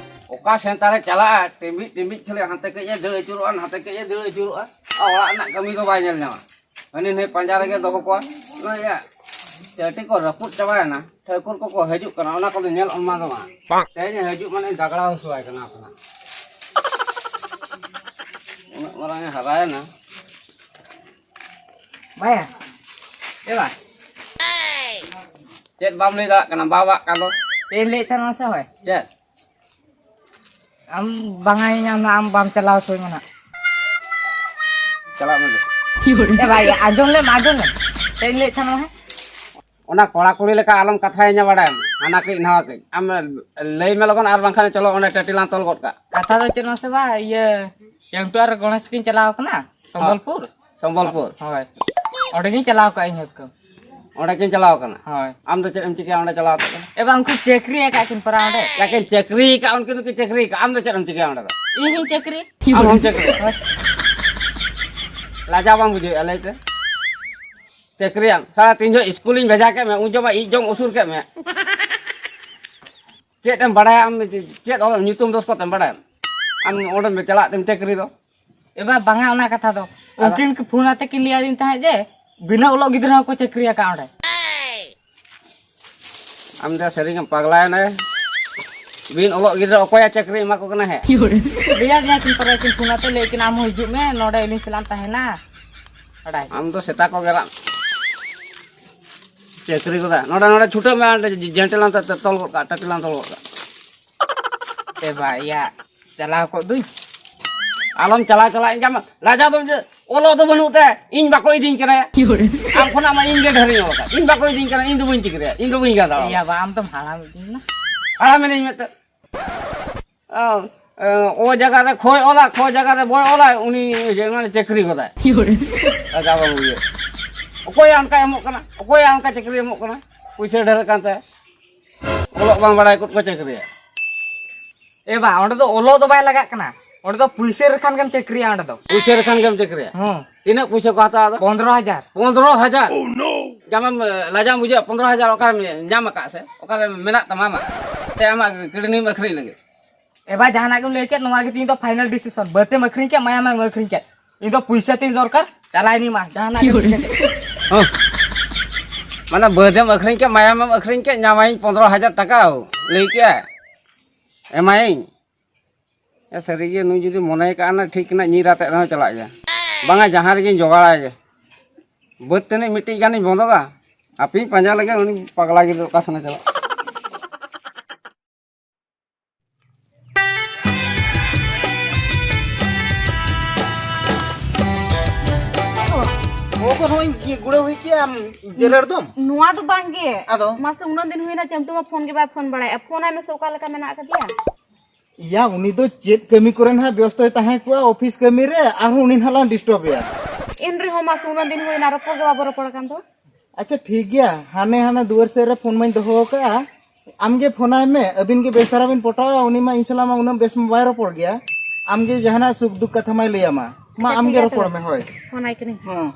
ᱚᱠᱟ ᱥᱮᱱ ᱛᱟᱞᱮ ᱪᱟᱞᱟᱜᱼᱟ, ᱴᱤᱢᱤᱡ ᱴᱤᱢᱤᱡ ᱠᱷᱟᱹᱞᱤ ᱦᱟᱱᱛᱮ ᱠᱟᱹᱡ ᱮ ᱫᱟᱹᱲ ᱟᱹᱪᱩᱨᱚᱜᱼᱟ, ᱱᱟᱛᱮ ᱠᱟᱹᱡ ᱮ ᱫᱟᱹᱲ ᱟᱹᱪᱩᱨᱚᱜᱼᱟ, ᱟᱨ ᱚᱲᱟᱜ ᱨᱮᱱᱟᱜ ᱠᱟᱹᱢᱤ ᱫᱚ ᱵᱟᱭ ᱧᱮᱞ ᱧᱟᱢᱟ᱾ ᱦᱟᱹᱱᱤ ᱱᱟᱹᱭ ᱯᱟᱸᱡᱟ ᱨᱮᱜᱮ ᱫᱚᱦᱚ ᱠᱚᱣᱟ᱾ ᱱᱚᱜᱼᱚᱭ ᱭᱟ, ᱪᱟᱹᱴᱤ ᱠᱚ ᱨᱟᱹᱯᱩᱫ ᱪᱟᱵᱟᱭᱮᱱᱟ, ᱴᱷᱟᱹᱠᱩᱨ ᱠᱚᱠᱚ ᱦᱤᱡᱩᱜ ᱠᱟᱱᱟ, ᱚᱱᱟ ᱠᱚᱫᱚ ᱧᱮᱞ ᱚᱱᱢᱟᱱ ᱫᱚ ᱵᱟᱝ᱾ ᱛᱮᱦᱮᱧ ᱦᱤᱡᱩᱜ ᱢᱟᱱᱮ ᱡᱟᱜᱽᱲᱟ ᱦᱚᱪᱚᱣᱟᱭ ᱠᱟᱱᱟ ᱟᱯᱱᱟᱨ᱾ ᱩᱱᱟᱹᱜ ᱢᱟᱨᱟᱝ ᱮ ᱦᱟᱨᱟᱭᱮᱱᱟ᱾ ᱵᱟᱭᱟ, ᱮ ᱵᱟ᱾ ᱪᱮᱫ ᱵᱟᱢ ᱞᱟᱹᱭ ᱫᱟᱲᱮᱭᱟᱜ ᱠᱟᱱᱟ, ᱵᱟᱵᱟᱜ ᱠᱟᱱ ᱫᱚ? ᱪᱮᱫ ᱮᱢ ᱞᱟᱹᱭᱮᱫ ᱛᱟᱦᱮᱱᱟ ᱢᱟᱥᱮ ᱦᱳᱭ? ᱪᱮᱫ? ᱟᱢ ᱵᱟᱝᱟᱭ ᱧᱟᱢ ᱱᱟ, ᱟᱢ ᱵᱟᱢ ᱪᱟᱞᱟᱣ ᱦᱚᱪᱚᱧᱟ ᱱᱟᱜ᱾ ᱪᱟᱞᱟᱜ ᱢᱮ᱾ ᱮ ᱵᱷᱟᱭ, ᱟᱸᱡᱚᱢ ᱞᱮᱢ, ᱟᱸᱡᱚᱢ ᱞᱮᱢ᱾ ᱪᱮᱫ ᱤᱧ ᱞᱟᱹᱭᱮᱫ ᱛᱟᱦᱮᱱᱟ ᱦᱮᱸ? ᱚᱱᱟ ᱠᱚᱲᱟ ᱠᱩᱲᱤ ᱞᱮᱠᱟ ᱟᱞᱚᱢ ᱠᱟᱛᱷᱟᱭᱟ, ᱵᱟᱲᱟᱭᱟᱢ? ᱦᱟᱱᱟ ᱠᱟᱹᱡ ᱱᱟᱣᱟ ᱠᱟᱹᱡ᱾ ᱟᱢ ᱞᱟᱹᱭ ᱢᱮ ᱞᱚᱜᱚᱱ, ᱟᱨ ᱵᱟᱝᱠᱷᱟᱱ ᱪᱚᱞᱚ ᱚᱸᱰᱮ ᱴᱟᱹᱴᱤ ᱞᱟᱝ ᱛᱚᱞ ᱜᱚᱫ ᱠᱟᱜ᱾ ᱠᱟᱛᱷᱟ ᱫᱚ ᱪᱮᱫ ᱢᱟᱥᱮ ᱵᱟ, ᱤᱭᱟᱹ, ᱠᱮᱢᱴᱩ ᱟᱨ ᱜᱚᱬᱮᱥ ᱠᱤᱱ ᱪᱟᱞᱟᱣ ᱠᱟᱱᱟ ᱥᱚᱢᱵᱚᱞᱯᱩᱨ᱾ ᱥᱚᱢᱵᱚᱞᱯᱩᱨ? ᱦᱳᱭ᱾ ᱚᱸᱰᱮ ᱜᱤᱧ ᱪᱟᱞᱟᱣ ᱠᱚᱜᱼᱟ ᱤᱧ ᱦᱮᱛᱠᱟᱹᱢ᱾ ᱚᱸᱰᱮ ᱠᱤᱱ ᱪᱟᱞᱟᱣ ᱠᱟᱱᱟ? ᱦᱳᱭ᱾ ᱟᱢ ᱫᱚ ᱪᱮᱫ ᱮᱢ ᱪᱤᱠᱟᱹᱭᱟ ᱚᱸᱰᱮ ᱪᱟᱞᱟᱣ ᱠᱟᱛᱮ? ᱮ ᱵᱟ, ᱩᱱᱠᱩ ᱪᱟᱹᱠᱨᱤ ᱟᱠᱟᱫ ᱠᱤᱱ ᱯᱟᱨᱟ ᱚᱸᱰᱮ᱾ ᱭᱟᱠᱤᱱ ᱪᱟᱹᱠᱨᱤ ᱟᱠᱟᱫ, ᱩᱱᱠᱤᱱ ᱫᱚᱠᱤᱱ ᱪᱟᱹᱠᱨᱤ ᱟᱠᱟᱫ, ᱟᱢ ᱫᱚ ᱪᱮᱫ ᱮᱢ ᱪᱤᱠᱟᱹᱭᱟ ᱚᱸᱰᱮ ᱫᱚ? ᱤᱧ ᱦᱚᱸᱧ ᱪᱟᱹᱠᱨᱤ᱾ ᱟᱢ ᱦᱚᱸᱢ ᱪᱟᱹᱠᱨᱤ? ᱦᱳᱭ᱾ ᱞᱟᱡᱟᱣ ᱵᱟᱢ ᱵᱩᱡᱷᱟᱹᱣᱮᱫᱼᱟ ᱞᱟᱹᱭᱛᱮ? ᱪᱟᱹᱠᱨᱤᱭᱟᱢ? ᱥᱟᱞᱟ ᱛᱤᱱ ᱡᱚᱦᱚᱜ ᱤᱥᱠᱩᱞᱤᱧ ᱵᱷᱮᱡᱟ ᱠᱮᱫ ᱢᱮ, ᱩᱱ ᱡᱚᱦᱚᱜ ᱢᱟ ᱤᱡ ᱡᱚᱢ ᱩᱥᱩᱨ ᱠᱮᱫ ᱢᱮ᱾ ᱪᱮᱫ ᱮᱢ ᱵᱟᱲᱟᱭᱟ ᱟᱢ? ᱪᱮᱫ ᱚᱞ ᱧᱩᱛᱩᱢ ᱫᱚᱥᱠᱚᱛ ᱮᱢ ᱵᱟᱲᱟᱭᱟ? ᱟᱢ ᱚᱸᱰᱮᱢ ᱪᱟᱞᱟᱜ ᱛᱮᱢ ᱪᱟᱹᱠᱨᱤ ᱫᱚ? ᱮ ᱵᱟ, ᱵᱟᱝᱟ ᱚᱱᱟ ᱠᱟᱛᱷᱟ ᱫᱚ᱾ ᱟᱫᱚ? ᱩᱱᱠᱤᱱ ᱠᱚ ᱯᱷᱳᱱ ᱟᱛᱮ ᱠᱤᱱ ᱞᱟᱹᱭ ᱟᱹᱫᱤᱧ ᱛᱟᱦᱮᱸᱫ ᱡᱮ ᱵᱤᱱᱟᱹ ᱚᱞᱚᱜ ᱜᱤᱫᱽᱨᱟᱹ ᱦᱚᱸᱠᱚ ᱪᱟᱹᱠᱨᱤ ᱟᱠᱟᱫ ᱚᱸᱰᱮ᱾ ᱟᱢ ᱫᱚ ᱥᱟᱹᱨᱤ ᱜᱮᱢ ᱯᱟᱜᱽᱞᱟᱭᱮᱱᱟ᱾ ᱵᱤᱱ ᱚᱞᱚᱜ ᱜᱤᱫᱽᱨᱟᱹ ᱚᱠᱚᱭᱟᱜ ᱪᱟᱹᱠᱨᱤ ᱮᱢᱟ ᱠᱚ ᱠᱟᱱᱟ ᱦᱮᱸ? ᱞᱟᱹᱭ ᱟᱹᱫᱤᱧᱟ ᱠᱤᱱ ᱯᱟᱨᱟ ᱠᱤᱱ ᱯᱷᱳᱱ ᱟᱛᱮ, ᱞᱟᱹᱭ ᱠᱤᱱ ᱟᱢ ᱦᱚᱸ ᱦᱤᱡᱩᱜ ᱢᱮ, ᱱᱚᱰᱮ ᱟᱹᱞᱤᱧ ᱥᱟᱞᱟᱜ ᱮᱢ ᱛᱟᱦᱮᱱᱟ᱾ ᱵᱟᱰᱟᱭ? ᱟᱢ ᱫᱚ ᱥᱮᱛᱟ ᱠᱚ ᱜᱮᱨᱟᱜ᱾ ᱪᱟᱹᱠᱨᱤ ᱠᱚᱫᱟ᱾ ᱱᱚᱰᱮ, ᱱᱚᱰᱮ ᱪᱷᱩᱴᱟᱹᱣ ᱢᱮ, ᱚᱸᱰᱮ ᱡᱮᱱᱴᱮᱞ ᱞᱟᱝ ᱛᱚᱞ ᱜᱚᱫ ᱠᱟᱜᱼᱟ, ᱴᱟᱹᱴᱤ ᱞᱟᱝ ᱛᱚᱞ ᱜᱚᱫ ᱠᱟᱜᱼᱟ᱾ ᱮ ᱵᱟ, ᱤᱭᱟ, ᱪᱟᱞᱟᱣ ᱠᱚᱜ ᱫᱩᱧ᱾ ᱟᱞᱚᱢ ᱪᱟᱞᱟᱣ ᱪᱟᱞᱟᱜ ᱤᱧ ᱠᱟᱱᱟ, ᱞᱟᱡᱟ ᱫᱚᱢ ᱡᱮ ᱚᱞᱚᱜ ᱫᱚ ᱵᱟᱹᱱᱩᱜ ᱛᱮ, ᱤᱧ ᱵᱟᱠᱚ ᱤᱫᱤᱧ ᱠᱟᱱᱟ᱾ ᱟᱢ ᱠᱷᱚᱱᱟᱜ ᱢᱟ ᱤᱧ ᱜᱮ ᱰᱷᱮᱨᱤᱧ ᱚᱞ ᱟᱠᱟᱫ, ᱤᱧ ᱵᱟᱠᱚ ᱤᱫᱤᱧ ᱠᱟᱱᱟ, ᱤᱧ ᱫᱚ ᱵᱟᱹᱧ ᱪᱤᱠᱟᱹ ᱫᱟᱲᱮᱭᱟᱜᱼᱟ, ᱤᱧ ᱫᱚ ᱵᱟᱹᱧ ᱜᱟᱱ ᱫᱟᱲᱮᱭᱟᱜᱼᱟ᱾ ᱤᱭᱟ ᱵᱟ, ᱟᱢ ᱫᱚᱢ ᱦᱟᱲᱟᱢ ᱤᱫᱤᱧ ᱱᱟ᱾ ᱦᱟᱲᱟᱢ ᱮᱱᱟᱹᱧ ᱢᱮᱱᱛᱮ᱾ ᱚ, ᱮ, ᱚ ᱡᱟᱭᱜᱟ ᱨᱮ ᱠᱷᱚᱭ ᱚᱞᱟ, ᱠᱷᱚ ᱡᱟᱭᱜᱟ ᱨᱮ ᱵᱚᱭ ᱚᱞᱟ, ᱩᱱᱤ ᱡᱮ ᱢᱟᱱᱮ ᱪᱟᱹᱠᱨᱤ ᱜᱚᱫᱟᱭ᱾ ᱞᱟᱡᱟ ᱵᱟᱹᱱᱩᱜ ᱤᱭᱟᱹ᱾ ᱚᱠᱚᱭᱟᱜ ᱚᱱᱠᱟ ᱮᱢᱚᱜ ᱠᱟᱱᱟ? ᱚᱠᱚᱭᱟᱜ ᱚᱱᱠᱟ ᱪᱟᱹᱠᱨᱤ ᱮᱢᱚᱜ ᱠᱟᱱᱟ? ᱯᱩᱭᱥᱟᱹ ᱰᱷᱮᱨᱚᱜ ᱠᱟᱱ ᱛᱟᱭᱟ᱾ ᱚᱞᱚᱜ ᱵᱟᱝ ᱵᱟᱲᱟᱭ ᱠᱚ ᱪᱟᱹᱠᱨᱤᱭᱟ᱾ ᱮ ᱵᱟ, ᱚᱸᱰᱮ ᱫᱚ ᱚᱞᱚᱜ ᱫᱚ ᱵᱟᱭ ᱞᱟᱜᱟᱜ ᱠᱟᱱᱟ, ᱚᱸᱰᱮ ᱫᱚ ᱯᱩᱭᱥᱟᱹ ᱞᱮᱠᱷᱟᱱ ᱜᱮᱢ ᱪᱟᱹᱠᱨᱤᱭᱟ ᱚᱸᱰᱮ ᱫᱚ᱾ ᱯᱩᱭᱥᱟᱹ ᱞᱮᱠᱷᱟᱱ ᱜᱮᱢ ᱪᱟᱹᱠᱨᱤᱭᱟ? ᱦᱚᱸ᱾ ᱛᱤᱱᱟᱹᱜ ᱯᱩᱭᱥᱟᱹ ᱠᱚ ᱦᱟᱛᱟᱣᱟ ᱟᱫᱚ? ᱯᱚᱱᱫᱽᱨᱚ ᱦᱟᱡᱟᱨ᱾ ᱯᱚᱱᱫᱽᱨᱚ ᱦᱟᱡᱟᱨ? ᱡᱟᱢᱟᱢ, ᱞᱟᱡᱟᱢ ᱵᱩᱡᱷᱟᱹᱜᱼᱟ, ᱯᱚᱱᱫᱽᱨᱚ ᱦᱟᱡᱟᱨ ᱚᱠᱟᱨᱮᱢ ᱧᱟᱢ ᱟᱠᱟᱫ ᱥᱮ ᱚᱠᱟᱨᱮ ᱢᱮᱱᱟᱜ ᱛᱟᱢᱟ ᱟᱢᱟᱜ? ᱥᱮ ᱟᱢᱟᱜ ᱠᱤᱰᱱᱤᱢ ᱟᱹᱠᱷᱨᱤᱧ ᱞᱟᱹᱜᱤᱫ? ᱮ ᱵᱟ, ᱡᱟᱦᱟᱱᱟᱜ ᱜᱮᱢ ᱞᱟᱹᱭ ᱠᱮᱫ, ᱱᱚᱣᱟ ᱜᱮ ᱛᱤᱧ ᱫᱚ final decision᱾ ᱵᱟᱹᱫᱮᱢ ᱟᱹᱠᱷᱨᱤᱧ ᱠᱮᱫ, ᱢᱟᱭᱟᱢᱮᱢ ᱟᱹᱠᱷᱨᱤᱧ ᱠᱮᱫ, ᱤᱧ ᱫᱚ ᱯᱩᱭᱥᱟᱹ ᱛᱤᱧ ᱫᱚᱨᱠᱟᱨ, ᱪᱟᱞᱟᱭ ᱱᱤᱧ ᱢᱟ, ᱡᱟᱦᱟᱱᱟᱜ ᱜᱮᱢ ᱪᱤᱠᱟᱹ ᱠᱮᱫ᱾ ᱦᱚᱸ᱾ ᱢᱟᱱᱮ ᱵᱟᱹᱫᱮᱢ ᱟᱹᱠᱷᱨᱤᱧ ᱠᱮᱫ, ᱢᱟᱭᱟᱢᱮᱢ ᱟᱹᱠᱷᱨᱤᱧ ᱠᱮᱫ, ᱧᱟᱢᱟᱭᱤᱧ ᱯᱚᱱᱨᱚ ᱦᱟᱡᱟᱨ ᱴᱟᱠᱟ ᱞᱟᱹᱭ ᱠᱮᱫᱼᱟ, ᱮᱢᱟᱭᱤᱧ᱾ ᱮ, ᱥᱟᱹᱨᱤᱜᱮ ᱱᱩᱭ ᱡᱩᱫᱤ ᱢᱚᱱᱮᱭ ᱠᱟᱜᱼᱟ ᱱᱟ ᱴᱷᱤᱠ ᱱᱟ ᱧᱤᱨ ᱟᱛᱮᱫ ᱨᱮᱦᱚᱸ ᱪᱟᱞᱟᱜ ᱜᱮᱭᱟ᱾ ᱵᱟᱝᱟ, ᱡᱟᱦᱟᱸ ᱨᱮᱜᱮᱧ ᱡᱚᱜᱟᱲᱟᱭ ᱜᱮ᱾ ᱵᱟᱹᱫᱽ ᱛᱟᱹᱱᱤᱡ ᱢᱤᱫᱴᱤᱡ ᱜᱟᱱᱤᱧ ᱵᱚᱱᱫᱚᱜᱼᱟ᱾ ᱟᱯᱮᱧ ᱯᱟᱸᱡᱟ ᱞᱮᱜᱮ ᱩᱱᱤ ᱯᱟᱜᱽᱞᱟ ᱜᱤᱫᱽᱨᱟᱹ ᱚᱠᱟ ᱥᱮᱱᱮ ᱪᱟᱞᱟᱜ᱾ ᱜᱚᱜᱚ, ᱱᱚᱜᱼᱚᱭ ᱤᱭᱟᱹ ᱜᱩᱲᱟᱹᱣ ᱦᱩᱭ ᱠᱮᱜᱼᱟ, ᱟᱢ ᱡᱮᱨᱮᱲ ᱫᱚᱢ? ᱱᱚᱣᱟ ᱫᱚ ᱵᱟᱝ ᱜᱮ᱾ ᱟᱫᱚ? ᱢᱟᱥᱮ, ᱩᱱᱟᱹᱜ ᱫᱤᱱ ᱦᱩᱭᱱᱟ, ᱪᱟᱢᱴᱩ ᱢᱟ ᱯᱷᱳᱱ ᱜᱮ ᱵᱟᱭ ᱯᱷᱳᱱ ᱵᱟᱲᱟᱭᱮᱫᱼᱟ᱾ ᱯᱷᱳᱱ ᱟᱭ ᱢᱮᱥᱮ, ᱚᱠᱟ ᱞᱮᱠᱟ ᱢᱮᱱᱟᱜ ᱟᱠᱟᱫᱮᱭᱟ? ᱤᱭᱟ, ᱩᱱᱤ ᱫᱚ ᱪᱮᱫ ᱠᱟᱹᱢᱤ ᱠᱚᱨᱮ ᱱᱟᱦᱟᱜ ᱵᱮᱥᱛᱚᱭ ᱛᱟᱦᱮᱸ ᱠᱚᱜᱼᱟ, ᱚᱯᱷᱤᱥ ᱠᱟᱹᱢᱤ ᱨᱮ, ᱟᱨᱦᱚᱸ ᱩᱱᱤ ᱱᱟᱦᱟᱜ ᱞᱟᱝ ᱰᱤᱥᱴᱟᱨᱵ ᱮᱭᱟ᱾ ᱮᱱ ᱨᱮᱦᱚᱸ ᱢᱟᱥᱮ, ᱩᱱᱟᱹᱜ ᱫᱤᱱ ᱦᱩᱭᱱᱟ, ᱨᱚᱯᱚᱲ ᱜᱮ ᱵᱟᱵᱚ ᱨᱚᱯᱚᱲ ᱠᱟᱱ ᱫᱚ᱾ ᱟᱪᱪᱷᱟ, ᱴᱷᱤᱠ ᱜᱮᱭᱟ, ᱦᱟᱱᱮ ᱦᱟᱱᱟ ᱫᱩᱣᱟᱹᱨ ᱥᱮᱫ ᱨᱮ ᱯᱷᱳᱱ ᱢᱟᱧ ᱫᱚᱦᱚ ᱟᱠᱟᱫᱼᱟ, ᱟᱢ ᱜᱮ ᱯᱷᱳᱱ ᱟᱭ ᱢᱮ, ᱟᱹᱵᱤᱱ ᱜᱮ ᱵᱮᱥ ᱫᱷᱟᱨᱟ ᱵᱤᱱ ᱯᱚᱴᱟᱣᱟ, ᱩᱱᱤ ᱢᱟ ᱤᱧ ᱥᱟᱞᱟᱜ ᱢᱟ ᱩᱱᱟᱹᱜ ᱵᱮᱥ ᱢᱟ ᱵᱟᱭ ᱨᱚᱯᱚᱲ ᱜᱮᱭᱟ, ᱟᱢ ᱜᱮ ᱡᱟᱦᱟᱱᱟᱜ ᱥᱩᱠ ᱫᱩᱠ ᱠᱟᱛᱷᱟ ᱢᱟᱭ ᱞᱟᱹᱭ ᱟᱢᱟ᱾ ᱢᱟ, ᱟᱪᱪᱷᱟ, ᱟᱢ ᱴᱷᱤᱠ ᱜᱮ ᱜᱮᱭᱟ ᱨᱚᱯᱚᱲ ᱛᱚᱵᱮ᱾ ᱢᱮ, ᱦᱳᱭ᱾ ᱯᱷᱳᱱ ᱟᱭ ᱠᱟᱹᱱᱟᱹᱧ᱾ ᱦᱮᱸ᱾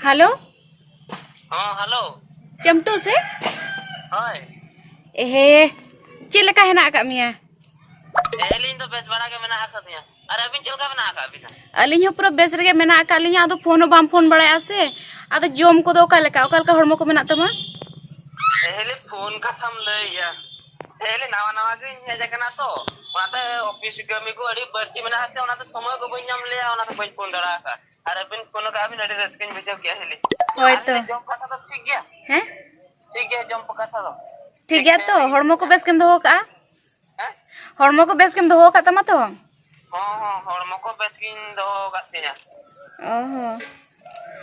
ᱦᱮᱞᱳ᱾ ᱦᱚᱸ, ᱦᱮᱞᱳ᱾ ᱪᱟᱢᱴᱩ ᱥᱮ? ᱦᱳᱭ᱾ ᱮᱦᱮ, ᱪᱮᱫ ᱞᱮᱠᱟ ᱦᱮᱱᱟᱜ ᱟᱠᱟᱫ ᱢᱮᱭᱟ? ᱦᱮᱸ, ᱟᱹᱞᱤᱧ ᱫᱚ ᱵᱮᱥ ᱵᱟᱲᱟ ᱜᱮ ᱢᱮᱱᱟᱜ ᱟᱠᱟᱫ ᱞᱤᱧᱟ᱾ ᱟᱨ ᱟᱹᱵᱤᱱ ᱪᱮᱫ ᱞᱮᱠᱟ ᱢᱮᱱᱟᱜ ᱟᱠᱟᱫ ᱵᱤᱱᱟ? ᱟᱹᱞᱤᱧ ᱦᱚᱸ ᱯᱩᱨᱟᱹ ᱵᱮᱥ ᱨᱮᱜᱮ ᱢᱮᱱᱟᱜ ᱟᱠᱟᱫ ᱞᱤᱧᱟ᱾ ᱟᱫᱚ ᱯᱷᱳᱱ ᱦᱚᱸ ᱵᱟᱢ ᱯᱷᱳᱱ ᱵᱟᱲᱟᱭᱟ ᱥᱮ᱾ ᱟᱫᱚ ᱡᱚᱢ ᱠᱚᱫᱚ ᱚᱠᱟ ᱞᱮᱠᱟ, ᱚᱠᱟ ᱞᱮᱠᱟ ᱦᱚᱲᱢᱚ ᱠᱚ ᱢᱮᱱᱟᱜ ᱛᱟᱢᱟ? ᱮᱦᱮᱞᱤ, ᱯᱷᱳᱱ ᱠᱟᱛᱷᱟᱢ ᱞᱟᱹᱭᱮᱜᱼᱟ᱾ ᱮᱦᱮᱞᱤ, ᱱᱟᱣᱟ ᱱᱟᱣᱟ ᱜᱤᱧ ᱦᱮᱡ ᱟᱠᱟᱱᱟ ᱛᱚ, ᱚᱱᱟᱛᱮ ᱚᱯᱷᱤᱥ ᱠᱟᱹᱢᱤ ᱠᱚ ᱟᱹᱰᱤ ᱵᱟᱹᱲᱛᱤ ᱢᱮᱱᱟᱜᱼᱟ ᱥᱮ, ᱚᱱᱟᱛᱮ ᱥᱚᱢᱚᱭ ᱠᱚ ᱵᱟᱹᱧ ᱧᱟᱢ ᱞᱮᱜᱼᱟ, ᱚᱱᱟᱛᱮ ᱵᱟᱹᱧ ᱯᱷᱳᱱ ᱫᱟᱲᱮ ᱟᱠᱟᱫᱼᱟ᱾ ᱟᱨ ᱟᱹᱵᱤᱱ ᱯᱷᱳᱱ ᱟᱠᱟᱫ ᱵᱤᱱ, ᱟᱹᱰᱤ ᱨᱟᱹᱥᱠᱟᱹᱧ ᱵᱩᱡᱷᱟᱹᱣ ᱠᱮᱜᱼᱟ ᱦᱤᱞᱤ᱾ ᱦᱳᱭ ᱛᱚ᱾ ᱟᱨ ᱡᱚᱢ ᱠᱟᱛᱷᱟ ᱫᱚ ᱴᱷᱤᱠ ᱜᱮᱭᱟ? ᱦᱮᱸ? ᱴᱷᱤᱠ ᱜᱮᱭᱟ, ᱡᱚᱢ ᱠᱟᱛᱷᱟ ᱫᱚ᱾ ᱴᱷᱤᱠ ᱜᱮᱭᱟ ᱛᱚ, ᱦᱚᱲᱢᱚ ᱠᱚ ᱵᱮᱥ ᱜᱮᱢ ᱫᱚᱦᱚ ᱠᱟᱜᱼᱟ? ᱦᱮᱸ? ᱦᱚᱲᱢᱚ ᱠᱚ ᱵᱮᱥ ᱜᱮᱢ ᱫᱚᱦᱚ ᱟᱠᱟᱫ ᱛᱟᱢᱟ ᱛᱚ? ᱦᱚᱸ, ᱦᱚᱸ, ᱦᱚᱲᱢᱚ ᱠᱚ ᱵᱮᱥ ᱜᱤᱧ ᱫᱚᱦᱚ ᱟᱠᱟᱫ ᱛᱤᱧᱟᱹ᱾ ᱚ ᱦᱚᱸ᱾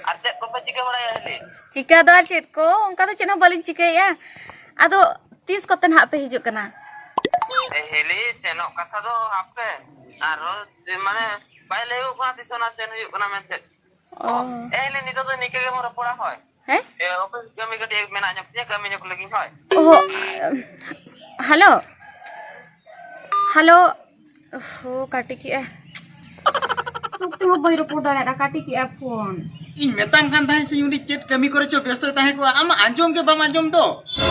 ᱟᱨ ᱪᱮᱫ ᱠᱚᱯᱮ ᱪᱤᱠᱟᱹ ᱵᱟᱲᱟᱭᱟ ᱦᱤᱞᱤ? ᱪᱤᱠᱟᱹ ᱫᱚ ᱟᱨ ᱪᱮᱫ ᱠᱚ, ᱚᱱᱠᱟ ᱫᱚ ᱪᱮᱫ ᱦᱚᱸ ᱵᱟᱹᱞᱤᱧ ᱪᱤᱠᱟᱹᱭᱮᱫᱼᱟ᱾ ᱟᱫᱚ ᱛᱤᱥ ᱠᱚᱛᱮ ᱱᱟᱦᱟᱜ ᱯᱮ ᱦᱤᱡᱩᱜ ᱠᱟᱱᱟ? ᱮ ᱦᱤᱞᱤ, ᱥᱮᱱᱚᱜ ᱠᱟᱛᱷᱟ ᱫᱚ ᱦᱟᱯᱮ, ᱟᱨᱦᱚᱸ ᱢᱟᱱᱮ ᱵᱟᱭ ᱞᱟᱹᱭᱚᱜ ᱠᱟᱱᱟ ᱛᱤᱥᱚᱜ ᱱᱟᱜ ᱥᱮᱱ ᱦᱩᱭᱩᱜ ᱠᱟᱱᱟ ᱢᱮᱱᱛᱮ᱾ ᱚ᱾ ᱮ ᱦᱤᱞᱤ, ᱱᱤᱛᱚᱜ ᱫᱚ ᱱᱤᱝᱠᱟᱹ ᱜᱮᱵᱚᱱ ᱨᱚᱯᱚᱲᱟ, ᱦᱳᱭ᱾ ᱦᱮᱸ? ᱮ, ᱚᱯᱷᱤᱥ ᱠᱟᱹᱢᱤ ᱠᱟᱹᱴᱤᱡ ᱢᱮᱱᱟᱜ ᱧᱚᱜ ᱛᱤᱧᱟᱹ, ᱠᱟᱹᱢᱤ ᱧᱚᱜ ᱞᱟᱹᱜᱤᱫ, ᱦᱳᱭ᱾ ᱚᱦᱚ, ᱦᱮᱞᱳ? ᱦᱮᱞᱳ? ᱚᱦᱚ, ᱠᱟᱹᱴᱤ ᱠᱮᱜᱼᱟ᱾ ᱚᱠᱛᱚ ᱦᱚᱸ ᱵᱟᱹᱧ ᱨᱚᱯᱚᱲ ᱫᱟᱲᱮᱭᱟᱜᱼᱟ, ᱠᱟᱹᱴᱤ ᱠᱮᱜᱼᱟ ᱯᱷᱳᱱ᱾ ᱤᱧ ᱢᱮᱛᱟᱢ ᱠᱟᱱ ᱛᱟᱦᱮᱸᱫ ᱥᱮ ᱩᱱᱤ ᱪᱮᱫ ᱠᱟᱹᱢᱤ ᱠᱚᱨᱮ ᱪᱚ ᱵᱮᱥᱛᱚᱭ ᱛᱟᱦᱮᱸ ᱠᱚᱜᱼᱟ, ᱟᱢ ᱟᱸᱡᱚᱢ ᱜᱮ ᱵᱟᱢ ᱟᱸᱡᱚᱢ ᱫᱚ᱾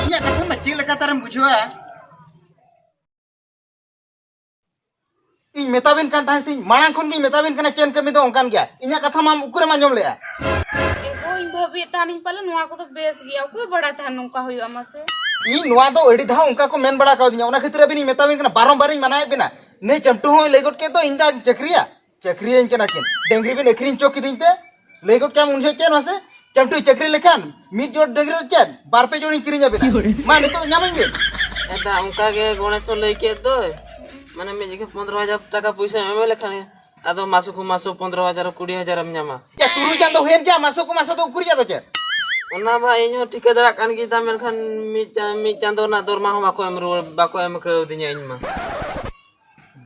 ᱤᱧᱟᱹᱜ ᱠᱟᱛᱷᱟ ᱢᱟ ᱪᱮᱫ ᱞᱮᱠᱟ ᱛᱟᱨᱮᱢ ᱵᱩᱡᱷᱟᱹᱣᱟ? ᱤᱧ ᱢᱮᱛᱟᱵᱤᱱ ᱠᱟᱱ ᱛᱟᱦᱮᱸᱫ ᱥᱮ, ᱢᱟᱲᱟᱝ ᱠᱷᱚᱱ ᱜᱤᱧ ᱢᱮᱛᱟᱵᱤᱱ ᱠᱟᱱᱟ, ᱪᱮᱫ ᱠᱟᱹᱢᱤ ᱫᱚ ᱚᱱᱠᱟᱱ ᱜᱮᱭᱟ᱾ ᱤᱧᱟᱹᱜ ᱠᱟᱛᱷᱟ ᱢᱟ ᱟᱢ ᱩᱠᱩᱨᱮᱢ ᱟᱸᱡᱚᱢ ᱞᱮᱜᱼᱟ? ᱮᱜᱳ, ᱤᱧ ᱵᱷᱟᱹᱵᱤᱭᱮᱫ ᱛᱟᱦᱮᱱᱤᱧ ᱯᱟᱞᱮ ᱱᱚᱣᱟ ᱠᱚᱫᱚ ᱵᱮᱥ ᱜᱮᱭᱟ, ᱚᱠᱚᱭ ᱵᱟᱲᱟᱭ ᱛᱟᱦᱮᱱ ᱱᱚᱝᱠᱟ ᱦᱩᱭᱩᱜᱼᱟ ᱢᱟᱥᱮ? ᱤᱧ ᱱᱚᱣᱟ ᱫᱚ ᱟᱹᱰᱤ ᱫᱷᱟᱣ ᱚᱱᱠᱟ ᱠᱚ ᱢᱮᱱ ᱵᱟᱲᱟ ᱠᱟᱣᱫᱤᱧᱟ, ᱚᱱᱟ ᱠᱷᱟᱹᱛᱤᱨ ᱟᱹᱵᱤᱱ ᱤᱧ ᱢᱮᱛᱟᱵᱤᱱ ᱠᱟᱱᱟ, ᱵᱟᱨᱚᱢᱵᱟᱨᱤᱧ ᱢᱟᱱᱟᱭᱮᱫ ᱵᱤᱱᱟ᱾ ᱱᱩᱭ ᱪᱟᱢᱴᱩ ᱦᱚᱸᱭ ᱞᱟᱹᱭ ᱜᱚᱫ ᱠᱮᱫ ᱫᱚ ᱤᱧ ᱫᱚᱧ ᱪᱟᱹᱠᱨᱤᱭᱟ᱾ ᱪᱟᱹᱠᱨᱤᱭᱟᱹᱧ ᱠᱟᱱᱟ ᱠᱤᱱ᱾ ᱰᱟᱹᱝᱨᱤ ᱵᱤᱱ ᱟᱹᱠᱷᱨᱤᱧ ᱦᱚᱪᱚ ᱠᱤᱫᱤᱧ ᱛᱮ, ᱞᱟᱹᱭ ᱜᱚᱫ ᱠᱮᱫᱟᱢ ᱩᱱ ᱡᱚᱦᱚᱜ ᱪᱮᱫ ᱢᱟᱥᱮ? ᱪᱟᱢᱴᱩᱭ ᱪᱟᱹᱠᱨᱤ ᱞᱮᱠᱷᱟᱱ ᱢᱤᱫ ᱡᱳᱲ ᱰᱟᱹᱝᱨᱤ ᱫᱚ ᱪᱮᱫ, ᱵᱟᱨ ᱯᱮ ᱡᱳᱲᱤᱧ ᱠᱤᱨᱤᱧ ᱟᱵᱤᱱᱟ᱾ ᱢᱟ ᱱᱤᱛᱚᱜ ᱧᱟᱢᱟᱹᱧ ᱵᱤᱱ᱾ ᱮᱫᱟ, ᱚᱱᱠᱟ ᱜᱮ ᱜᱚᱬᱮᱥ ᱦᱚᱸ ᱞᱟᱹᱭ ᱠᱮᱫ ᱫᱚᱭ, ᱢᱟᱱᱮ ᱢᱤᱫ ᱡᱚᱠᱷᱮᱡ ᱯᱚᱱᱫᱽᱨᱚ ᱦᱟᱡᱟᱨ ᱴᱟᱠᱟ ᱯᱚᱭᱥᱟᱢ ᱮᱢ ᱞᱮᱠᱷᱟᱱ ᱜᱮ, ᱟᱫᱚ ᱢᱟᱥᱚ ᱠᱚ ᱢᱟᱥᱚ ᱯᱚᱱᱫᱽᱨᱚ ᱦᱟᱡᱟᱨ ᱠᱩᱲᱤ ᱦᱟᱡᱟᱨ ᱮᱢ ᱧᱟᱢᱟ᱾ ᱮ, ᱛᱩᱨᱩᱭ ᱪᱟᱸᱫᱚ ᱦᱩᱭᱮᱱ ᱪᱮᱫ, ᱢᱟᱥᱚ ᱠᱚ ᱢᱟᱥᱚ ᱫᱚ ᱩᱠᱩᱨ ᱪᱟᱸᱫᱚ ᱪᱮᱫ? ᱚᱱᱟ ᱢᱟ ᱤᱧ ᱦᱚᱸ ᱴᱷᱤᱠᱟᱹ ᱫᱟᱲᱮᱭᱟᱜ ᱠᱟᱱ ᱜᱮ ᱫᱟ, ᱢᱮᱱᱠᱷᱟᱱ ᱢᱤᱫ ᱪᱟ-, ᱢᱤᱫ ᱪᱟᱸᱫᱚ ᱨᱮᱱᱟᱜ ᱫᱚᱨᱢᱟ ᱦᱚᱸ ᱵᱟᱠᱚ ᱮᱢ ᱨᱩᱣᱟᱹᱲ, ᱵᱟᱠᱚ ᱮᱢ ᱠᱟᱹᱣᱫᱤᱧᱟ ᱤᱧ ᱢᱟ᱾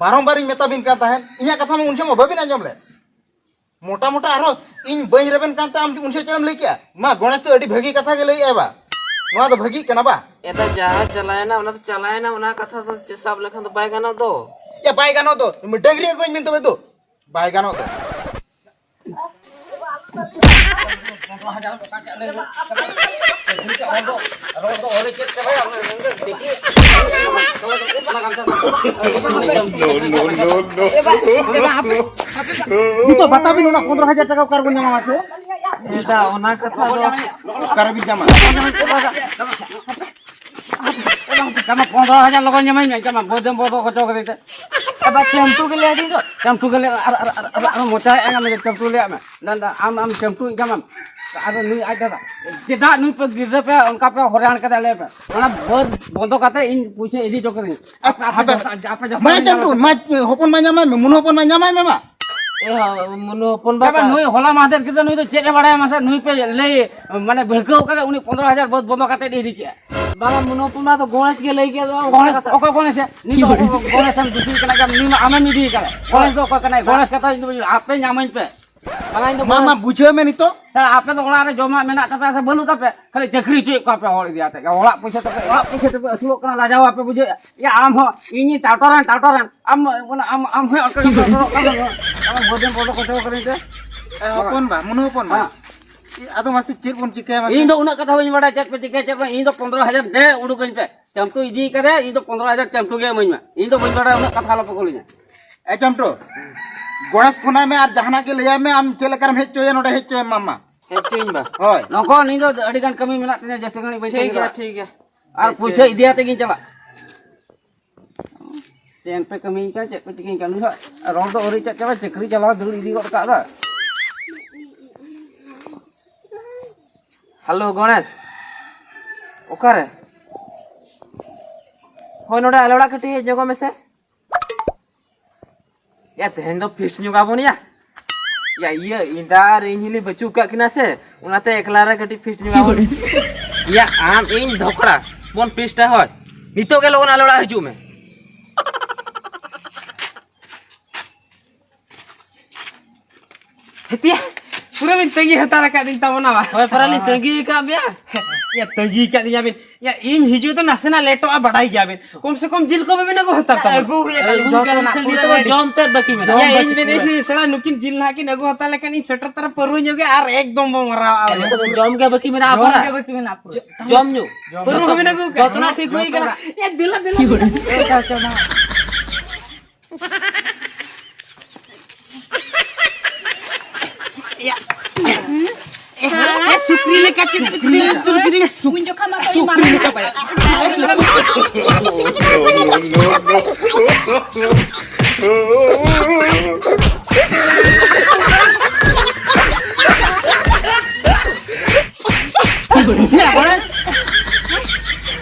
ᱵᱟᱨᱚᱢᱵᱟᱨᱤᱧ ᱢᱮᱛᱟᱵᱤᱱ ᱠᱟᱱ ᱛᱟᱦᱮᱸᱫ, ᱤᱧᱟᱹᱜ ᱠᱟᱛᱷᱟ ᱢᱟ ᱩᱱ ᱡᱚᱦᱚᱜ ᱢᱟ ᱵᱟᱹᱵᱤᱱ ᱟᱸᱡᱚᱢ ᱞᱮᱫ᱾ ᱢᱚᱴᱟ ᱢᱚᱴᱟ ᱟᱨᱦᱚᱸ ᱤᱧ ᱵᱟᱹᱧ ᱨᱮᱵᱮᱱ ᱠᱟᱱ ᱛᱮ ᱟᱢ ᱩᱱ ᱡᱚᱦᱚᱜ ᱪᱮᱫ ᱮᱢ ᱞᱟᱹᱭ ᱠᱮᱜᱼᱟ? ᱢᱟ, ᱜᱚᱬᱮᱥ ᱫᱚ ᱟᱹᱰᱤ ᱵᱷᱟᱹᱜᱤ ᱠᱟᱛᱷᱟ ᱜᱮ ᱞᱟᱹᱭᱮᱜᱼᱟᱭ ᱵᱟ᱾ ᱱᱚᱣᱟ ᱫᱚ ᱵᱷᱟᱹᱜᱤᱜ ᱠᱟᱱᱟ ᱵᱟ? ᱮᱫᱟ, ᱡᱟᱦᱟᱸ ᱪᱟᱞᱟᱣᱮᱱᱟ ᱚᱱᱟ ᱫᱚ ᱪᱟᱞᱟᱣᱮᱱᱟ, ᱚᱱᱟ ᱠᱟᱛᱷᱟ ᱫᱚ ᱪᱮᱫ ᱥᱟᱵ ᱞᱮᱠᱷᱟᱱ ᱫᱚ ᱵᱟᱭ ᱜᱟᱱᱚᱜ ᱫᱚ᱾ ᱮ, ᱵᱟᱭ ᱜᱟᱱᱚᱜ ᱫᱚ᱾ ᱰᱟᱹᱝᱨᱤ ᱟᱹᱜᱩᱧ ᱢᱮᱱ ᱛᱚᱵᱮ ᱫᱩ᱾ ᱵᱟᱭ ᱜᱟᱱᱚᱜ ᱫᱚ᱾ ᱱᱤᱛᱚᱜ ᱵᱟᱛᱟᱣ ᱵᱤᱱ, ᱚᱱᱟ ᱯᱚᱱᱫᱽᱨᱚ ᱦᱟᱡᱟᱨ ᱴᱟᱠᱟ ᱚᱠᱟ ᱨᱮᱵᱚᱱ ᱧᱟᱢᱟ ᱢᱟᱥᱮ? ᱮᱫᱟ, ᱚᱱᱟ ᱠᱟᱛᱷᱟ ᱫᱚ ᱚᱠᱟ ᱨᱮᱵᱤᱱ ᱧᱟᱢᱟ? ᱠᱟᱢᱟ ᱯᱚᱱᱫᱽᱨᱚ ᱦᱟᱡᱟᱨ ᱞᱚᱜᱚᱱ ᱧᱟᱢᱟᱹᱧ ᱢᱮ, ᱠᱟᱢᱟ ᱵᱟᱹᱫᱮᱢ ᱵᱚᱫᱚ ᱦᱚᱪᱚ ᱠᱟᱫᱮ ᱛᱮ᱾ ᱮ ᱵᱟ, ᱪᱮᱢᱴᱩ ᱜᱮ ᱞᱟᱹᱭ ᱫᱤᱧ ᱫᱚ, ᱪᱮᱢᱴᱩ ᱜᱮ ᱞᱟᱹᱭ, ᱟᱨ, ᱟᱨ, ᱟᱨ, ᱟᱨ, ᱟᱨ ᱢᱚᱪᱟ ᱦᱮᱡ ᱟᱭ ᱢᱮ, ᱪᱮᱢᱴᱩ ᱞᱟᱹᱭᱟᱜ ᱢᱮ᱾ ᱫᱟ, ᱫᱟ, ᱟᱢ, ᱟᱢ ᱪᱮᱢᱴᱩ ᱤᱧ ᱠᱟᱢᱟᱢ᱾ ᱟᱫᱚ ᱱᱩᱭ ᱟᱡ ᱫᱟᱫᱟ, ᱪᱮᱫᱟᱜ ᱱᱩᱭ ᱯᱮ ᱜᱤᱫᱽᱨᱟᱹ ᱯᱮ ᱚᱱᱠᱟ ᱯᱮ ᱦᱚᱨᱟᱱ ᱠᱟᱫᱟ ᱞᱟᱹᱭ ᱯᱮ? ᱚᱱᱟ ᱵᱟᱹᱫᱽ ᱵᱚᱱᱫᱚ ᱠᱟᱛᱮ ᱤᱧ ᱯᱩᱭᱥᱟᱹ ᱤᱫᱤ ᱦᱚᱪᱚ ᱠᱟᱹᱫᱟᱹᱧ᱾ ᱟᱯᱮ, ᱟᱯᱮ ᱦᱟᱯᱮ, ᱡᱚᱛᱚ, ᱟᱯᱮ ᱡᱚᱛᱚ ᱢᱟ ᱯᱮ ᱧᱟᱢᱟ᱾ ᱪᱮᱢᱴᱩ, ᱢᱟ ᱦᱚᱯᱚᱱ ᱢᱟ ᱧᱟᱢᱟᱭ ᱢᱮ, ᱢᱩᱱᱩ ᱦᱚᱯᱚᱱ ᱢᱟ ᱧᱟᱢᱟᱭ ᱢᱮ ᱢᱟ᱾ ᱮ ᱦᱚᱸ, ᱢᱩᱱᱩ ᱦᱚᱯᱚᱱ ᱵᱟ ᱵᱟᱵᱟ, ᱠᱟ- ᱱᱩᱭ ᱦᱚᱞᱟ ᱢᱟᱦᱫᱮᱨ ᱜᱤᱫᱽᱨᱟᱹ, ᱱᱩᱭ ᱫᱚ ᱪᱮᱫ ᱮ ᱵᱟᱲᱟᱭᱟ ᱢᱟᱥᱮ? ᱱᱩᱭ ᱯᱮ ᱞᱟᱹᱭ, ᱢᱟᱱᱮ, ᱵᱷᱤᱲᱠᱟᱹᱣ ᱠᱟᱫᱟ, ᱩᱱᱤ ᱯᱚᱱᱫᱽᱨᱚ ᱦᱟᱡᱟᱨ ᱵᱟᱹᱫᱽ ᱵᱚᱱᱫᱚ ᱠᱟᱛᱮ ᱤᱫᱤ ᱠᱮᱜᱼᱟ᱾ ᱵᱟᱝᱟ, ᱢᱩᱱᱩ ᱦᱚᱯᱚᱱ ᱢᱟ ᱫᱚ ᱜᱚᱬᱮᱥ ᱜᱮ ᱞᱟᱹᱭ ᱠᱮᱫ ᱫᱚ, ᱚᱱᱠᱟ ᱜᱚᱬᱮᱥ, ᱠᱟᱛᱷᱟ᱾ ᱚᱠᱚᱭ ᱜᱚᱬᱮᱥ ᱭᱟ? ᱱᱩᱭ ᱫᱚ ᱜᱚᱬᱮᱥ ᱮᱢ ᱫᱩᱥᱤ ᱠᱟᱱᱟ, ᱡᱟᱢ, ᱱᱩᱭ ᱢᱟ ᱟᱢᱮᱢ ᱤᱫᱤ ᱠᱟᱫᱟ᱾ ᱜᱚᱬᱮᱥ ᱫᱚ ᱚᱠᱚᱭ ᱠᱟᱱᱟᱭ? ᱜᱚᱬᱮᱥ ᱠᱟᱛᱷᱟ ᱤᱧ ᱫᱚ ᱵᱟᱹᱧ, ᱟᱯᱮ ᱧᱟᱢᱟᱹᱧ ᱯᱮ᱾ ᱵᱟᱝᱟ, ᱤᱧ ᱫᱚ ᱢᱟ, ᱜᱚᱬᱮᱥ ᱢᱟ, ᱵᱩᱡᱷᱟᱹᱣ ᱢᱮ ᱱᱤᱛᱚᱜ᱾ ᱛᱟᱦᱞᱮ ᱟᱯᱮ ᱫᱚ ᱚᱲᱟᱜ ᱨᱮ ᱡᱚᱢᱟᱜ ᱢᱮᱱᱟᱜ ᱛᱟᱯᱮᱭᱟ ᱥᱮ ᱵᱟᱹᱱᱩᱜ ᱛᱟᱯᱮᱭᱟ? ᱠᱷᱟᱹᱞᱤ ᱪᱟᱹᱠᱨᱤ ᱦᱚᱪᱚᱭᱮᱫ ᱠᱚᱣᱟ ᱯᱮ ᱦᱚᱲ ᱤᱫᱤ ᱟᱛᱮ ᱜᱮ᱾ ᱚᱲᱟᱜ ᱯᱚᱭᱥᱟ ᱛᱮᱯᱮ, ᱚᱲᱟᱜ ᱯᱚᱭᱥᱟ ᱛᱮᱯᱮ ᱟᱹᱥᱩᱞᱚᱜ ᱠᱟᱱᱟ, ᱞᱟᱡᱟᱣ ᱵᱟᱯᱮ ᱵᱩᱡᱷᱟᱹᱣᱮᱫᱼᱟ? ᱭᱟ, ᱟᱢ ᱦᱚᱸ ᱤᱧᱤᱧ ᱴᱟᱴᱚᱨᱮᱱ, ᱴᱟᱴᱚᱨᱮᱱ, ᱟᱢ ᱚᱱᱟ, ᱟᱢ, ᱟᱢ ᱦᱚᱸ ᱚᱱᱠᱟ ᱜᱮᱢ ᱴᱟᱴᱚᱨᱚᱜ ᱠᱟᱱᱟ᱾ ᱵᱚᱫᱮᱢ ᱵᱚᱞᱚ ᱠᱚᱴᱷᱮ ᱠᱟᱹᱱᱟᱹᱧ ᱛᱮ᱾ ᱮ, ᱦᱚᱯᱚᱱ ᱵᱟ, ᱢᱩᱱᱩ ᱦᱚᱯᱚᱱ ᱵᱟ᱾ ᱦᱮᱸ᱾ ᱤ-, ᱟᱫᱚ ᱢᱟᱥᱮ ᱪᱮᱫ ᱵᱚᱱ ᱪᱤᱠᱟᱹᱭᱟ ᱢᱟᱥᱮ? ᱤᱧ ᱫᱚ ᱩᱱᱟᱹᱜ ᱠᱟᱛᱷᱟ ᱵᱟᱹᱧ ᱵᱟᱲᱟᱭᱟ, ᱪᱮᱫ ᱯᱮ ᱪᱤᱠᱟᱹᱭᱟ ᱪᱮᱫ ᱵᱟᱝ, ᱤᱧ ᱫᱚ ᱯᱚᱱᱫᱽᱨᱚ ᱦᱟᱡᱟᱨ ᱫᱮ ᱩᱰᱩᱠᱟᱹᱧ ᱯᱮ᱾ ᱪᱟᱢᱴᱩ ᱤᱫᱤ ᱠᱟᱫᱮ, ᱤᱧ ᱫᱚ ᱯᱚᱱᱫᱽᱨᱚ ᱦᱟᱡᱟᱨ ᱪᱟᱢᱴᱩ ᱜᱮ ᱤᱢᱟᱹᱧ ᱢᱮ᱾ ᱤᱧ ᱫᱚ ᱵᱟᱹᱧ ᱵᱟᱲᱟᱭᱟ, ᱩᱱᱟᱹᱜ ᱠᱟᱛᱷᱟ ᱟᱞᱚ ᱯᱮ ᱠᱩᱞᱤᱧᱟ᱾ ᱮ ᱪᱟᱢᱴᱩ, ᱜᱚᱬᱮᱥ ᱯᱷᱳᱱᱟᱭ ᱢᱮ ᱟᱨ ᱡᱟᱦᱟᱱᱟᱜ ᱜᱮ ᱞᱟᱹᱭᱟᱭ ᱢᱮ, ᱟᱢ ᱪᱮᱫ ᱞᱮᱠᱟᱨᱮᱢ ᱦᱮᱡ ᱦᱚᱪᱚᱭᱟ ᱱᱚᱰᱮ, ᱦᱮᱡ ᱦᱚᱪᱚᱭᱮᱢ ᱢᱟᱢᱟ᱾ ᱦᱮᱡ ᱦᱚᱪᱚᱭᱟᱹᱧ ᱵᱟ᱾ ᱦᱳᱭ᱾ ᱱᱚᱠᱚ, ᱤᱧ ᱫᱚ ᱟᱹᱰᱤ ᱜᱟᱱ ᱠᱟᱹᱢᱤ ᱢᱮᱱᱟᱜ ᱛᱤᱧᱟ, ᱡᱟᱹᱥᱛᱤ ᱜᱷᱟᱹᱲᱤᱡ ᱵᱟᱹᱧ ᱴᱷᱤᱠ ᱛᱟᱸᱜᱤ ᱜᱮᱭᱟ, ᱫᱟᱲᱮᱭᱟᱜᱼᱟ᱾ ᱴᱷᱤᱠ ᱜᱮᱭᱟ᱾ ᱟᱨ ᱯᱩᱭᱥᱟᱹ ᱤᱫᱤᱭᱟᱛᱮ ᱜᱤᱧ ᱪᱟᱞᱟᱜ᱾ ᱪᱮᱫ ᱯᱮ ᱠᱟᱹᱢᱤᱭᱮᱫ ᱠᱟᱱ, ᱪᱮᱫ ᱯᱮ ᱪᱤᱠᱟᱹᱭᱮᱫ ᱠᱟᱱ? ᱩᱱᱤ ᱦᱚᱸ ᱨᱚᱲ ᱫᱚ ᱟᱹᱣᱨᱤ ᱪᱮᱫ ᱪᱟᱵᱟ, ᱪᱟᱹᱠᱨᱤ ᱪᱟᱞᱟᱣ ᱫᱟᱹᱲ ᱤᱫᱤ ᱜᱚᱫ ᱠᱟᱜ ᱫᱚ᱾ ᱦᱮᱞᱳ ᱜᱚᱬᱮᱥ, ᱚᱠᱟᱨᱮ? ᱦᱳᱭ, ᱱᱚᱰᱮ ᱟᱞᱮ ᱚᱲᱟᱜ ᱠᱟᱹᱴᱤᱡ ᱦᱮᱡ ᱧᱚᱜᱚᱜ ᱢᱮᱥᱮ᱾ ᱭᱟ, ᱛᱮᱦᱮᱧ ᱫᱚ ᱯᱷᱤᱥᱴ ᱧᱚᱜ ᱟᱵᱚᱱ ᱭᱟ᱾ ᱭᱟ, ᱤᱭᱟᱹ, ᱤᱧ ᱫᱟ ᱟᱨ ᱤᱧ ᱦᱤᱞᱤ ᱵᱟᱹᱪᱩᱜ ᱠᱟᱜ ᱠᱤᱱᱟ ᱥᱮ, ᱚᱱᱟᱛᱮ ᱮᱠᱞᱟ ᱨᱮ ᱠᱟᱹᱴᱤᱡ ᱯᱷᱤᱥᱴ ᱧᱚᱜ ᱟᱵᱚᱱ᱾ ᱭᱟ, ᱟᱢ ᱤᱧ ᱫᱷᱚᱠᱲᱟ ᱵᱚᱱ ᱯᱷᱤᱥᱴᱟ, ᱦᱳᱭ᱾ ᱱᱤᱛᱚᱜ ᱜᱮ ᱞᱚᱜᱚᱱ ᱟᱞᱮ ᱚᱲᱟᱜ ᱦᱤᱡᱩᱜ ᱢᱮ᱾ ᱦᱮᱛᱤᱭᱟ, ᱯᱩᱨᱟᱹ ᱵᱤᱱ ᱛᱟᱺᱜᱤ ᱦᱟᱛᱟᱲ ᱟᱠᱟᱫ ᱫᱤᱧ ᱛᱟᱵᱚᱱᱟ ᱵᱟ? ᱦᱳᱭ, ᱯᱟᱨᱟ ᱞᱤᱧ ᱛᱟᱺᱜᱤ ᱟᱠᱟᱫ ᱢᱮᱭᱟ᱾ ᱭᱟ, ᱛᱟᱺᱜᱤ ᱟᱠᱟᱫ ᱫᱤᱧᱟ ᱵᱤᱱ᱾ ᱭᱟ, ᱤᱧ ᱦᱤᱡᱩᱜ ᱫᱚ ᱱᱟᱥᱮᱱᱟᱜ ᱞᱮᱴᱚᱜᱼᱟ, ᱵᱟᱰᱟᱭ ᱜᱮᱭᱟ ᱵᱤᱱ᱾ ᱠᱚᱢ ᱥᱮ ᱠᱚᱢ ᱡᱤᱞ ᱠᱚ ᱵᱟᱵᱤᱱ ᱟᱹᱜᱩ ᱦᱟᱛᱟᱲ ᱛᱟᱵᱚᱱᱟ? ᱟᱹᱜᱩ ᱜᱮ ᱟᱹᱜᱩ ᱡᱚᱛᱚ ᱜᱮ ᱱᱟᱜ ᱠᱷᱟᱹᱞᱤ ᱡᱚᱢ ᱛᱮᱫ ᱵᱟᱹᱠᱤ ᱢᱮᱱᱟᱜᱼᱟ᱾ ᱭᱟ, ᱤᱧ ᱢᱮᱱᱮᱫ ᱥᱮ ᱥᱮᱬᱟ ᱱᱩᱠᱤᱱ ᱡᱤᱞ ᱱᱟᱦᱟᱜ ᱠᱤᱱ ᱟᱹᱜᱩ ᱦᱟᱛᱟᱲ ᱞᱮᱠᱷᱟᱱ ᱤᱧ ᱥᱮᱴᱮᱨ ᱛᱟᱨᱟ ᱯᱟᱹᱨᱣᱟᱹ ᱧᱚᱜ ᱜᱮ ᱟᱨ ᱮᱠᱫᱚᱢ ᱵᱚᱱ ᱢᱟᱨᱟᱣᱟ᱾ ᱱᱤᱛᱚᱜ ᱫᱚ ᱡᱚᱢ ᱜᱮ ᱵᱟᱹᱠᱤ ᱢᱮᱱᱟᱜᱼᱟ, ᱡᱚᱢ ᱯᱟᱨᱟ᱾ ᱜᱮ ᱵᱟᱹᱠᱤ ᱢᱮᱱᱟᱜᱼᱟ ᱯᱩᱨᱟᱹ᱾ ᱡᱚᱢ ᱧᱩ᱾ ᱯᱟᱹᱨᱣᱟᱹ ᱦᱚᱸ ᱵᱤᱱ ᱟᱹᱜᱩ ᱠᱟᱜᱼᱟ? ᱡᱚᱛᱚᱱᱟᱜ ᱴᱷᱤᱠ ᱦᱩᱭ ᱠᱟᱱᱟ᱾ ᱭᱟ, ᱫᱮᱞᱟ, ᱫᱮᱞᱟ, ᱫᱮᱞᱟ᱾ ᱟᱪᱪᱷᱟ, ᱟᱪᱪᱷᱟ, ᱢᱟ᱾ ᱮ, ᱥᱩᱠᱨᱤ ᱞᱮᱠᱟ ᱪᱮᱫ ᱯᱮ ᱛᱩᱞ ᱠᱮᱫᱮᱭᱟ? ᱩᱱ ᱡᱚᱠᱷᱟ ᱢᱟ ᱛᱟᱹᱞᱤᱧ ᱥᱩᱠᱨᱤ ᱞᱮᱠᱟ ᱵᱟᱭ᱾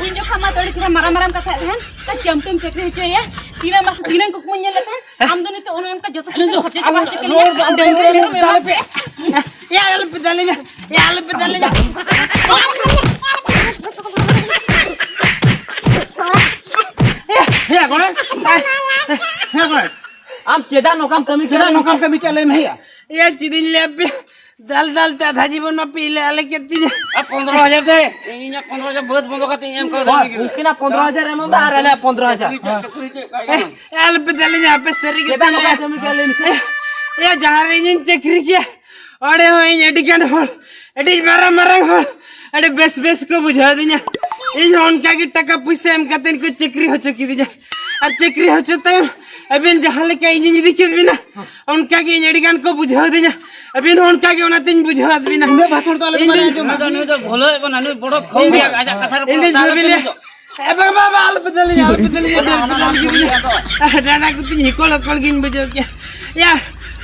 ᱩᱱ ᱡᱚᱠᱷᱟ ᱢᱟ ᱛᱚ ᱟᱹᱰᱤ ᱪᱮᱦᱨᱟ ᱢᱟᱨᱟᱝ ᱢᱟᱨᱟᱝ ᱠᱟᱛᱷᱟᱭᱮᱫ ᱛᱟᱦᱮᱱ, ᱟᱨ ᱪᱟᱹᱢᱴᱟᱹᱢ ᱪᱟᱹᱠᱨᱤ ᱦᱚᱪᱚᱭᱮᱭᱟ᱾ ᱛᱤᱱᱟᱹᱜ ᱢᱟᱥᱮ ᱛᱤᱱᱟᱹᱜ ᱠᱩᱠᱢᱩᱧ ᱧᱮᱞ ᱞᱮᱫ ᱛᱟᱦᱮᱱ, ᱟᱢ ᱫᱚ ᱱᱤᱛᱚᱜ ᱚᱱᱮ ᱚᱱᱠᱟ ᱡᱚᱛᱚ ᱟᱞᱮ ᱠᱤᱪᱷᱩ ᱫᱚ ᱠᱷᱚᱨᱪᱟ ᱟᱞᱚ ᱪᱟᱵᱟ ᱦᱚᱪᱚ ᱨᱚᱲ ᱠᱮᱫᱤᱧᱟ᱾ ᱫᱚ ᱟᱞᱚ ᱰᱟᱹᱝᱨᱤ ᱨᱚᱲ ᱢᱮᱨᱚᱢ ᱫᱚ ᱟᱞᱚ ᱮᱢᱟᱱ ᱯᱮ᱾ ᱛᱮ᱾ ᱭᱟ, ᱟᱞᱚᱯᱮ ᱫᱟᱞᱮᱧᱟ, ᱭᱟ, ᱟᱞᱚᱯᱮ ᱫᱟᱞᱮᱧᱟ᱾ ᱦᱮᱸ, ᱜᱚᱲᱚ᱾ ᱦᱮᱸ, ᱜᱚᱲᱚ᱾ ᱟᱢ ᱪᱮᱫᱟᱜ ᱱᱚᱝᱠᱟᱢ ᱠᱟᱹᱢᱤ ᱪᱮᱫᱟᱜ ᱠᱟᱱᱟ? ᱱᱚᱝᱠᱟᱢ ᱠᱟᱹᱢᱤ ᱠᱮᱫᱼᱟ, ᱞᱟᱹᱭ ᱢᱮ, ᱦᱮᱸᱭᱟ? ᱭᱟ, ᱪᱮᱫ ᱤᱧ ᱞᱟᱹᱭ ᱟᱯᱮᱭᱟ? ᱫᱟᱞ ᱫᱟᱞ ᱛᱮ ᱟᱫᱷᱟ ᱡᱤᱵᱚᱱ ᱢᱟ ᱯᱮ ᱤᱞᱟᱹ ᱟᱞᱮ ᱠᱮᱫ ᱛᱤᱧᱟ᱾ ᱟᱨ ᱯᱚᱱᱫᱽᱨᱚ ᱦᱟᱡᱟᱨ ᱫᱮ, ᱤᱧᱟᱜ ᱯᱚᱱᱫᱽᱨᱚ ᱦᱟᱡᱟᱨ ᱵᱟᱹᱫᱽ ᱵᱚᱱᱫᱚ ᱠᱟᱛᱮ ᱤᱧ ᱮᱢ ᱠᱟᱣᱫᱟ᱾ ᱦᱳᱭ, ᱩᱱᱠᱤᱱᱟᱜ ᱯᱚᱱᱫᱽᱨᱚ ᱦᱟᱡᱟᱨ ᱮᱢ ᱦᱩᱭᱩᱜᱼᱟ ᱟᱨ ᱟᱞᱮᱭᱟᱜ ᱯᱚᱱᱫᱽᱨᱚ ᱦᱟᱡᱟᱨ᱾ ᱪᱟᱹᱠᱨᱤ ᱪᱮᱫ ᱠᱚ ᱟᱭ ᱠᱟᱱᱟ? ᱮ, ᱟᱞᱚᱯᱮ ᱫᱟᱞᱤᱧᱟ, ᱟᱯᱮ ᱥᱟᱹᱨᱤ ᱜᱮ ᱪᱮᱫᱟᱜ ᱛᱟᱞᱮ᱾ ᱱᱚᱝᱠᱟ ᱠᱟᱹᱢᱤ ᱠᱮᱫᱼᱟ ᱞᱟᱹᱭ ᱢᱮᱥᱮ? ᱮᱭᱟ, ᱡᱟᱦᱟᱸ ᱨᱮ ᱤᱧᱤᱧ ᱪᱟᱹᱠᱨᱤ ᱠᱮᱭᱟ, ᱚᱸᱰᱮ ᱦᱚᱸ ᱤᱧ ᱟᱹᱰᱤ ᱜᱟᱱ ᱦᱚᱲ, ᱟᱹᱰᱤ ᱢᱟᱨᱟᱝ ᱢᱟᱨᱟᱝ ᱦᱚᱲ, ᱟᱹᱰᱤ ᱵᱮᱥ ᱵᱮᱥ ᱠᱚ ᱵᱩᱡᱷᱟᱹᱣ ᱫᱤᱧᱟ᱾ ᱤᱧ ᱦᱚᱸ ᱚᱱᱠᱟ ᱜᱮ ᱴᱟᱠᱟ ᱯᱩᱭᱥᱟᱹ ᱮᱢ ᱠᱟᱛᱮ ᱠᱚ ᱪᱟᱹᱠᱨᱤ ᱦᱚᱪᱚ ᱠᱤᱫᱤᱧᱟ᱾ ᱟᱨ ᱪᱟᱹᱠᱨᱤ ᱦᱚᱪᱚ ᱛᱟᱭᱚᱢ ᱟᱹᱵᱤᱱ ᱡᱟᱦᱟᱸ ᱞᱮᱠᱟ ᱤᱧᱤᱧ ᱤᱫᱤ ᱠᱮᱫ ᱵᱤᱱᱟ, ᱚᱱᱠᱟ ᱜᱮ ᱤᱧ ᱟᱹᱰᱤ ᱜᱟᱱ ᱠᱚ ᱵᱩᱡᱷᱟᱹᱣ ᱫᱤᱧᱟ᱾ ᱟᱹᱵᱤᱱ ᱦᱚᱸ ᱚᱱᱠᱟ ᱜᱮ, ᱚᱱᱟᱛᱤᱧ ᱵᱩᱡᱷᱟᱹᱣ ᱟᱫ ᱵᱤᱱᱟ᱾ ᱩᱱᱟᱹᱜ ᱵᱷᱟᱥᱚᱱ ᱫᱚ ᱟᱞᱚ ᱤᱧ ᱵᱤᱱ ᱫᱚᱧ, ᱟᱸᱡᱚᱢᱟ᱾ ᱱᱩᱭ ᱫᱚ, ᱱᱩᱭ ᱫᱚ ᱵᱷᱩᱞᱟᱹᱣᱮᱫ ᱵᱚᱱᱟ, ᱱᱩᱭ ᱵᱚᱲᱚ ᱤᱧ ᱫᱚᱧ, ᱟᱡᱟᱜ ᱠᱟᱛᱷᱟ ᱨᱮ ᱤᱧ ᱫᱚᱧ ᱵᱷᱟᱹᱵᱤ ᱞᱮᱭᱟ, ᱮ ᱵᱟᱝ, ᱵᱟᱝ, ᱵᱟᱝ, ᱟᱞᱚᱯᱮ ᱫᱟᱞᱤᱧᱟ, ᱟᱞᱚᱯᱮ ᱫᱟᱞᱤᱧᱟ, ᱫᱟᱞ ᱯᱮ ᱫᱟᱞ ᱠᱤᱫᱤᱧᱟ᱾ ᱰᱟᱸᱰᱟ ᱠᱚᱛᱤᱧ ᱦᱤᱠᱚᱲ ᱦᱚᱠᱚᱲ ᱜᱤᱧ ᱵᱩᱡᱷᱟᱹᱣ ᱠᱮᱭᱟ᱾ ᱭᱟ,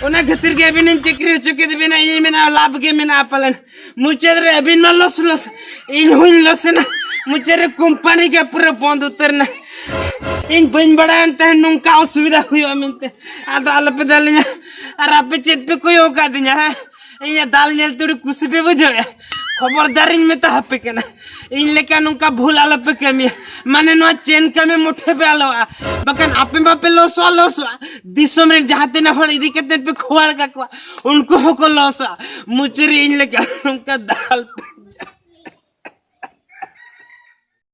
ᱚᱱᱟ ᱠᱷᱟᱹᱛᱤᱨ ᱜᱮ ᱟᱹᱵᱤᱱᱤᱧ ᱪᱟᱹᱠᱨᱤ ᱦᱚᱪᱚ ᱠᱮᱫ ᱵᱤᱱᱟ, ᱤᱧᱤᱧ ᱢᱮᱱᱟ ᱞᱟᱵᱷ ᱜᱮ ᱢᱮᱱᱟᱜᱼᱟ ᱯᱟᱞᱮᱱ᱾ ᱢᱩᱪᱟᱹᱫ ᱨᱮ ᱟᱹᱵᱤᱱ ᱢᱟ ᱞᱚᱥ ᱞᱚᱥ, ᱤᱧ ᱦᱚᱸᱧ ᱞᱚᱥ ᱮᱱᱟ᱾ ᱢᱩᱪᱟᱹᱫ ᱨᱮ ᱠᱳᱢᱯᱟᱱᱤ ᱜᱮ ᱯᱩᱨᱟᱹ ᱵᱚᱱᱫ ᱩᱛᱟᱹᱨ ᱮᱱᱟ᱾ ᱤᱧ ᱵᱟᱹᱧ ᱵᱟᱲᱟᱭᱟᱱ ᱛᱟᱦᱮᱸᱫ ᱱᱚᱝᱠᱟ ᱚᱥᱩᱵᱤᱫᱷᱟ ᱦᱩᱭᱩᱜᱼᱟ ᱢᱮᱱᱛᱮ᱾ ᱟᱫᱚ ᱟᱞᱚᱯᱮ ᱫᱟᱞᱤᱧᱟ᱾ ᱟᱨ ᱟᱯᱮ ᱪᱮᱫ ᱯᱮ ᱠᱚᱭᱚᱜ ᱟᱠᱟᱫᱤᱧᱟ, ᱦᱮᱸ? ᱤᱧᱟᱹᱜ ᱫᱟᱞ ᱧᱮᱞ ᱛᱮ ᱟᱹᱰᱤ ᱠᱩᱥᱤ ᱯᱮ ᱵᱩᱡᱷᱟᱹᱣᱮᱫᱼᱟ? ᱠᱷᱚᱵᱚᱨᱫᱟᱨᱤᱧ ᱢᱮᱛᱟ ᱟᱯᱮ ᱠᱟᱱᱟ, ᱤᱧ ᱞᱮᱠᱟ ᱱᱚᱝᱠᱟ ᱵᱷᱩᱞ ᱟᱞᱚᱯᱮ ᱠᱟᱹᱢᱤᱭᱟ᱾ ᱢᱟᱱᱮ ᱱᱚᱣᱟ ᱪᱮᱱ ᱠᱟᱹᱢᱤ ᱢᱩᱴᱷᱟᱹ ᱯᱮ ᱟᱞᱚᱣᱟ, ᱵᱟᱠᱷᱟᱱ ᱟᱯᱮ ᱢᱟᱯᱮ ᱞᱚᱥᱚᱜᱼᱟ, ᱞᱚᱥᱚᱜᱼᱟ᱾ ᱫᱤᱥᱚᱢ ᱨᱮᱱ ᱡᱟᱦᱟᱸ ᱛᱤᱱᱟᱹᱜ ᱦᱚᱲ ᱤᱫᱤ ᱠᱟᱛᱮ ᱯᱮ ᱠᱷᱚᱣᱟᱲ ᱠᱟᱠᱚᱣᱟ, ᱩᱱᱠᱩ ᱦᱚᱸᱠᱚ ᱞᱚᱥᱚᱜᱼᱟ᱾ ᱢᱩᱪᱟᱹᱫ ᱨᱮ ᱤᱧ ᱞᱮᱠᱟ ᱱᱚᱝᱠᱟ ᱫᱟᱞ ᱯᱮ